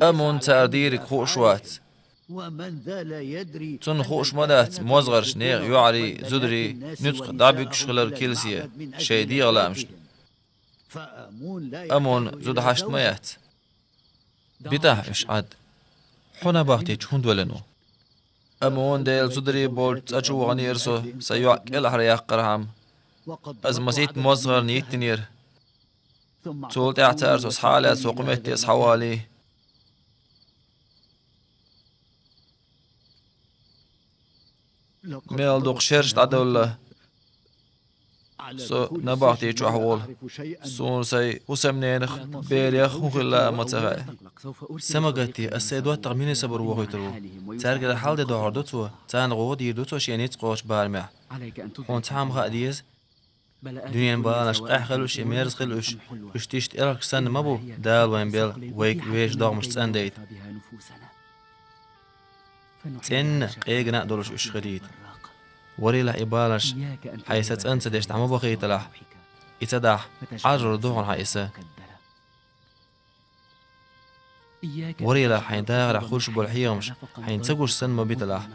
Амун цара дийриг хууш вац. Цунна хууш ма дац мозгӀарш, нехан йоӀарий, зударий нуьцкъах дӀабуьгуш хилар килсе шайн дегӀан лаамашна. Амун зуда хьашт ма яц. Битахь уьш Ӏад. Хьо набахти чу хӀунда валлина ву? Амун Делан зударий болчу цӀа чу ваханера со, сан йоӀ кӀелхьара яккхархьама. Аса масийтта мозгӀарна йиттинера. Цул тӀаьхьа цара со схьа а лаьцна, хӀокху метте схьавалий. Мел дукха шераш дӀадолла. Со набахти чохь волу. Суна сайн хӀусамненах, берех хӀун хилла а ма ца хаьа. Са ма гатде, ас сайн доттагӀа муьлхха сабар вохуьйтур ву. Цаьргара хьал де дохьур ду цо, царна гӀо дийр ду цо шен ницкъ кхочу барамехь. Хьуна цхьа а ма хаа деза. Дуьненан баланаш къаьхьа хила уьш я мерза хила уьш, уьш тишта элхаш санна ма бу, Дала вайн белла вайга вешан догӀмаш цӀандайта. ЦӀенна, къегина а долуш уьш хилийта. Варелахь и баланаш хьайн са цӀан ца деш дӀа ма бахийталахь. И ца дахь, Ӏаржур ду хьуна хьан и са. Варелахь хьайн дахарехь хуьлуш болу хьехамаш хьайна ца гуш санна ма биталахь.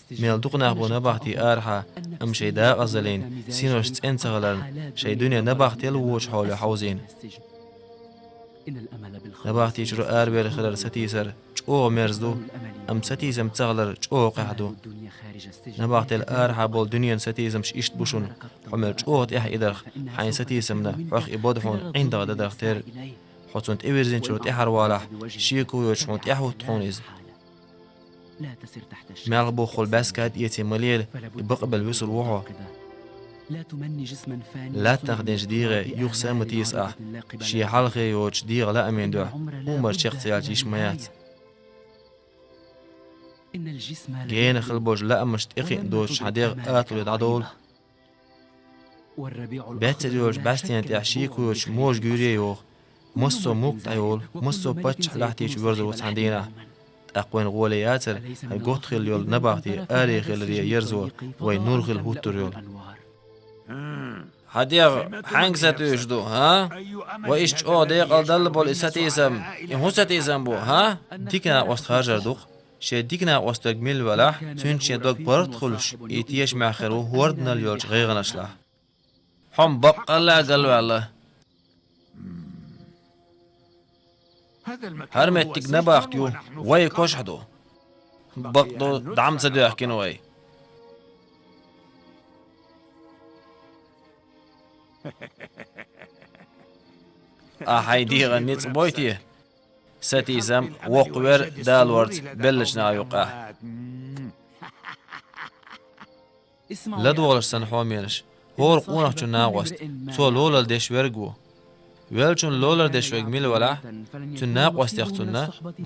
Мел дукха нах бу набахти арахьа, амма шайн декъазаллина, синош цӀена ца хиларна, шайн дуьне набахтел вочу хьоле хьовзийна. Набахти чуьра аравер хилар сатийсар чӀогӀа мерза ду, амма сатийсам ца хилар чӀогӀа къаьхьа ду. Набахтел арахьа болу дуьненан сатийсамаш иштта бу шуна, хьо мел чӀогӀа тӀаьхьа идарх, хьайн сатийсамна хьох и бода хьуна ӀиндагӀа дадарх терра. Хьо цунна тӀевирзинчуьра тӀаьхьара валахь, шеко йоцуш хьуна тӀаьхьахӀутту хьуна иза. Малхбухахула баьсса кад эций ма лела, и бакъбелла вуьсур ву хьо. Лаьттах динчу дегӀе юха са а ма тийса ахь, шен хьалхе йоцуш дегӀан лаамийн дуьхьа хӀумма чекх ца яьлча йиш ма яц. Генахь хила болчу лаамашна тӀекхиъна доцуш хьан дегӀ атале дӀадовла. Баьццара йолчу бӀаьстенан тӀехь шеко йоцуш можа гуьйре а йоху. Массо а мукъ дӀайолу, массо а паччахь лахьти чу воьрзур ву цхьана дийнахь. ТӀаккха вайна гӀоле яцара, хӀара готта хилла йолу набахти аре хиларе ерзо, вайн нур хилла хӀуттур йолу. Хьан дегӀ хьанга сатуьйсуш ду, хӀа? Вай иштта чӀогӀа декъала далла болу и сатийсам, и хӀун сатийсам бу, хӀа? Дика накъост харжар ду-кх. Шен дика накъост верг мила велахь, цуьнца шен дог паргӀат хуьлуш, и тешамехь хир ву хӀорданал йолчу гӀайгӀанашлахь. Хьо-м баккъалла а галваьлла. ХӀара меттиг набахт ю, вай кошахь ду. Бакъду, дӀа-м ца доьхкина вай. Ахьа хьайн дегӀан ницкъ бой те? Сатийсам воккхавер далорца беллачу наха юккъехь. ЛадогӀалаш санна хьоменаш, хӀора къонахчун накъост, цо лолар деш верг ву. Веллачун лолар деш верг мила велахь, цуьнан накъостех цунна,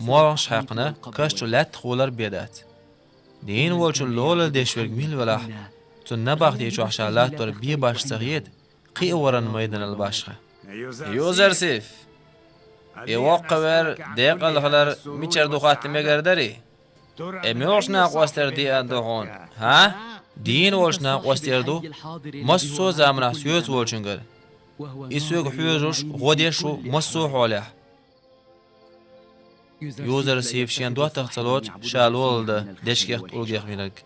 молханаш хьаькхна, каш чу лаьттах валар бен дац. Дийна волчун лолар деш верг мила велахь, цунна набахти чохь ша латтор бен башха ца хета, кхиаваран майданал башха. Юзарсиф, и воккхавер, декъала хилар мичара ду хатта мегар дарий? И муьлхачу накъостера деана ду хьуна, хӀа? Дийна волчу накъостера ду, массо а заманахь соьца волчуьнгара. И соьга хьоьжуш, гӀо деш ву массо а хьолехь. Юзарсиф шен доттагӀа ца лоцу ша лолар дан дечигех тӀулгех винарг.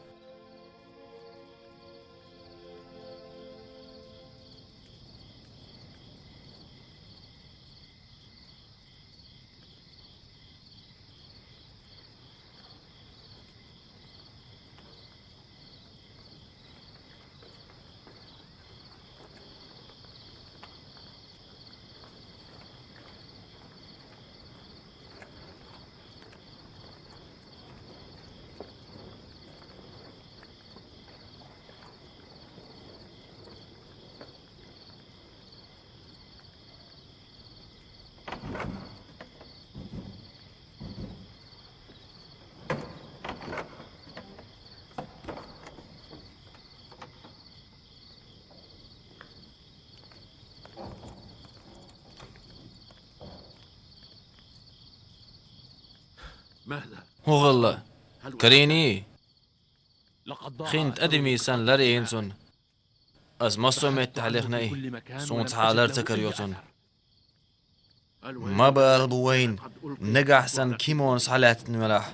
ХӀун хилла? Карийний? Хин тӀадаме санна ларъяйна цунна. Ас массо а меттехь лехна и, суна цхьа а лар ца карайо цунна. Ма бала бу вайна, нагахь санна Кимон схьалаьцна велахь.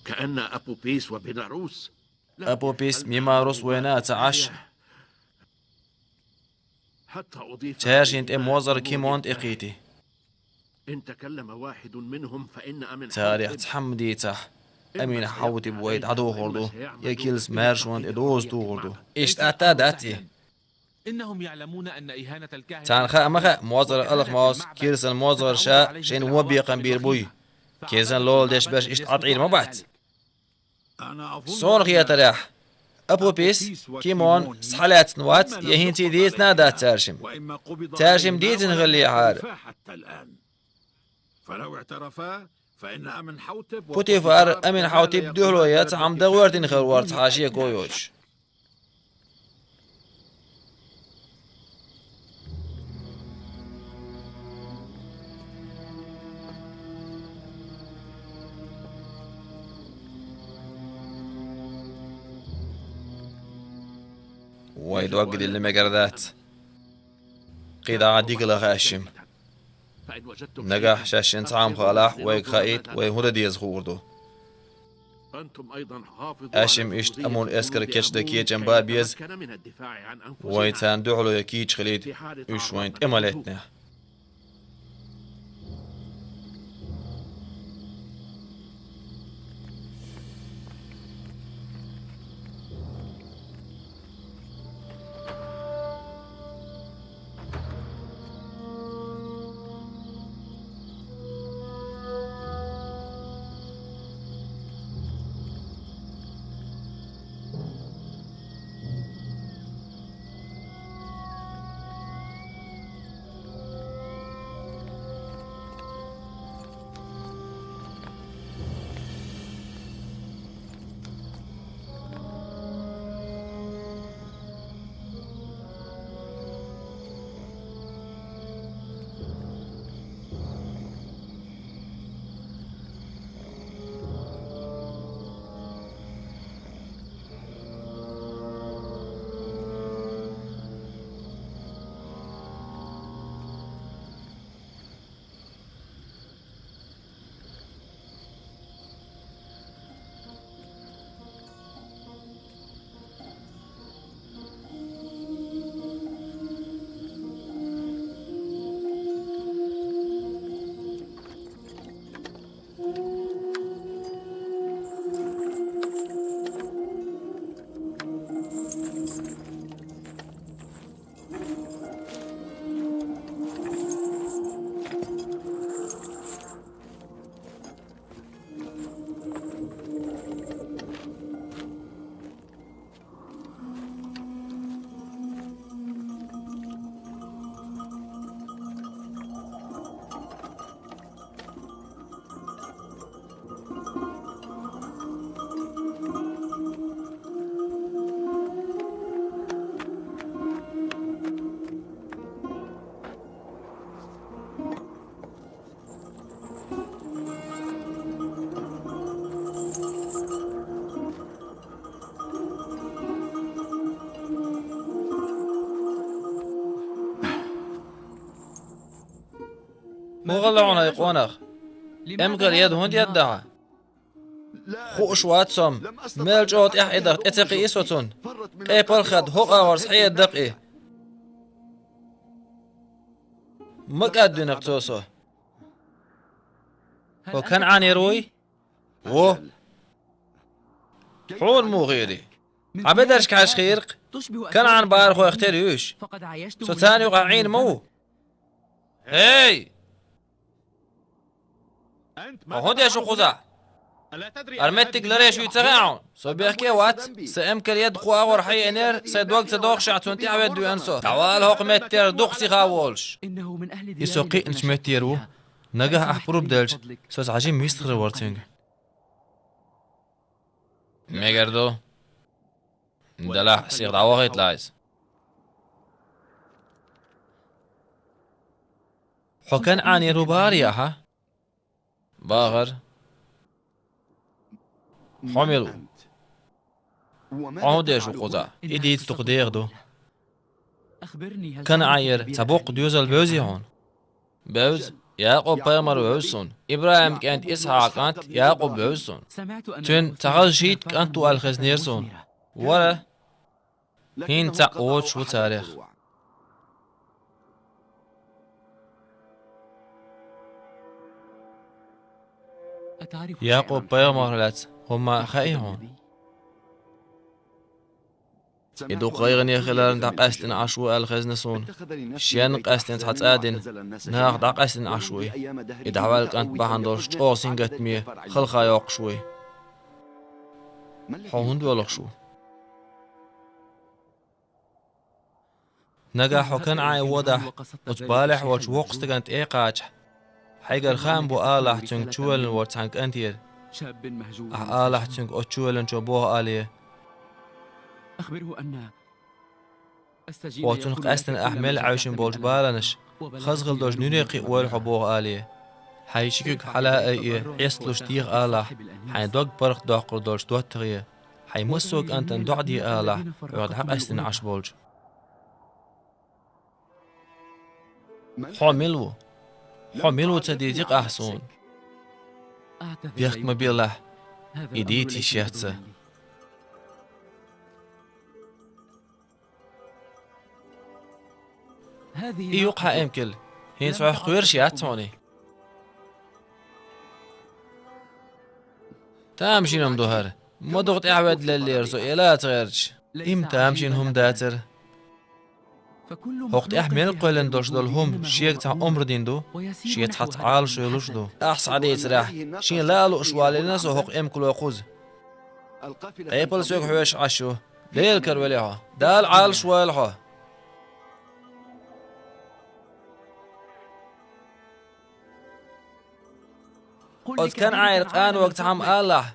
كأن أبوبيس وبيلاروس Апопис, Мимарус вайна а ца Ӏаш, цаьршинна тӀе мозгӀар Кимон тӀекхийти. إن تكلم واحد منهم فإن أمن Царех цхьамма дийцахь, Амин Хьаутиб вай дӀадохур ду, я Кирса маьршонна тӀе доза тухур ду. Иштта атта а дац и. إنهم يعلمون أن إهانة الكاهن Царна хаа ма хаьа, мозгӀар Алхмаус Кирсан мозгӀар ша шайна вон бекхам бийр буй. Кирсан лолла деш берш иштта Ӏа тӀера ма бац. Суна хетарехь, Апопис, Кимон схьалаьцна вац, я хӀинца а дийцина а дац цаьршимма. Цаьршимма дийцина хиллехьара. Путифар Амин Хьаутиб дуьхьало ян цхьамма дан гӀоьртина хир вара цхьа шеко йоцуш. Вай дог дилла мегар дац. КхидӀа дика лаха аьшшим. Нагахь шаьшшинна цхьа хӀума хаалахь, вайга хаийта, вай хӀун дан деза хуур ду. Аьшшим иштта амун эскар кечдан кечам бан беза, вай царна дуьхьало ян кийча хилийта, уьш вайна тӀе ма леттинехь. ХӀун гӀалла хьуна, ай къонах? Эмкал яд хӀунда яд хьа? Хууш вац со-м, мел чӀогӀа тӀехь Ӏедах тӀе ца кхиий со цунна. Къепал хад хӀокху агӀор схьаэдда-кх и. Ма кӀаддина-кх цо со. Хьо КанӀанера вуй? Ву. Хьуна муха хиира? Хьан бедаршка хьаьжча хиира-кх. КанӀан бахархойх тера ю уьш. Со царна юкъахь Ӏийна ма ву. ХӀей! Хьо хӀун деш ву кхузахь? ХӀара меттиг ларъеш вуй ца хаьа хьуна? Со бехке а вац. Сан эмкал яд кху агӀор схьаеанера, сайн дог ца дохушехь, цунна тӀаьхьаведда веана со. ДӀавала хӀокху меттера, дукха сиха волуш. И со кхиъначу меттера ву. Нагахь ахь пурба делча, со цхьа жима вистхир вара цуьнга. Мегар ду. Делахь, сиха дӀавахийталахь иза. Хьо КанӀанера ву бахарий ахьа? Бахара. Хьо мила ву? Хьо хӀун деш ву кхузахь? И дийца дукха деха ду. КанӀанера цхьа боккха доьзал бевзий хьуна? Бевза. Якъуб-пайхамар вевза суна. ИбрахӀим кӀант, Исхьакъ кӀант Якъуб вевза суна. Цуьнан цхьа хаза шийтта кӀант ву аьлла хезнера суна. Вара. ХӀинца цхьаъ воцуш ву царех. Якъуб-пайхамарх лаьцна хӀумма хаьий хьуна? И дукха гӀайгӀане хиларна дӀакъаьстина Ӏаш ву аьлла хезна суна. Шен къаьстина цхьа цӀа а дина, наха дӀакъаьстина Ӏаш ву и. И дӀаваьлла кӀант бахьана долуш чӀогӀа сингаттаме, халха йоккхуш ву и. Хьо хӀунда воьлхуш ву? Нагахь хьо КанӀане водахь, оцу балехь волчу воккхачу стагана тӀе а кхачахь, хьайгара хаам бо алахь цуьнга чувоьллина волчу цхьана кӀантера. Ахьа алахь цуьнга оцу чувоьллинчо боху алий: «Хьо цунах къаьстина ахь мел Ӏаьвшина болчу баланаш, хаза хила долчу нуьре кхиавойла хьо», боху алий. Хьайн ши куьг хьала а айъе, хьесталуш деха алахь, хьайн дог паргӀатдоккхур долчу доттагӀе, хьайн массо а кӀантана доӀа де алахь, хьох дӀакъаьстина Ӏаш болчу. Хьо мила ву? Хьо мила ву ца дийци-кх ахь суна? Бехк ма билалахь, и дийца йиш яц сан. И ю-кх хьан эмкал, хӀинца хьох кхоьруш яц хьуна и. Тамашийна хӀума ду хӀара. Ма дукха тӀаьхьаведда леллера со, эла а ца гӀерташ. И-м тамашийна хӀума дацара. ХӀокху тӀехь мел кхоьллина долуш долу хӀума шега цхьа омра дина ду, шен цхьацца Ӏалашо йолуш а ду. Ахь схьадийцарехь, шен лаа лууш валийна со хӀокху эмкало кхуза. Къепал соьга хьоьжуш Ӏаш ю. Делан кара велахь хьо. Дала Ӏалаш войла хьо. Оцу КанӀанера къанойга цхьа хӀума алахь: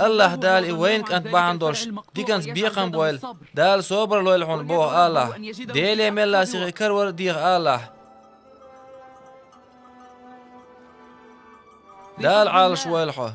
«АллахӀ Дала и вайна кӀант бахьана долуш диканца бекхам бойла, Дала собар лойла хьуна», боху алахь. Деле мелла сиха и каравар а деха алахь. Дала Ӏалаш войла хьо.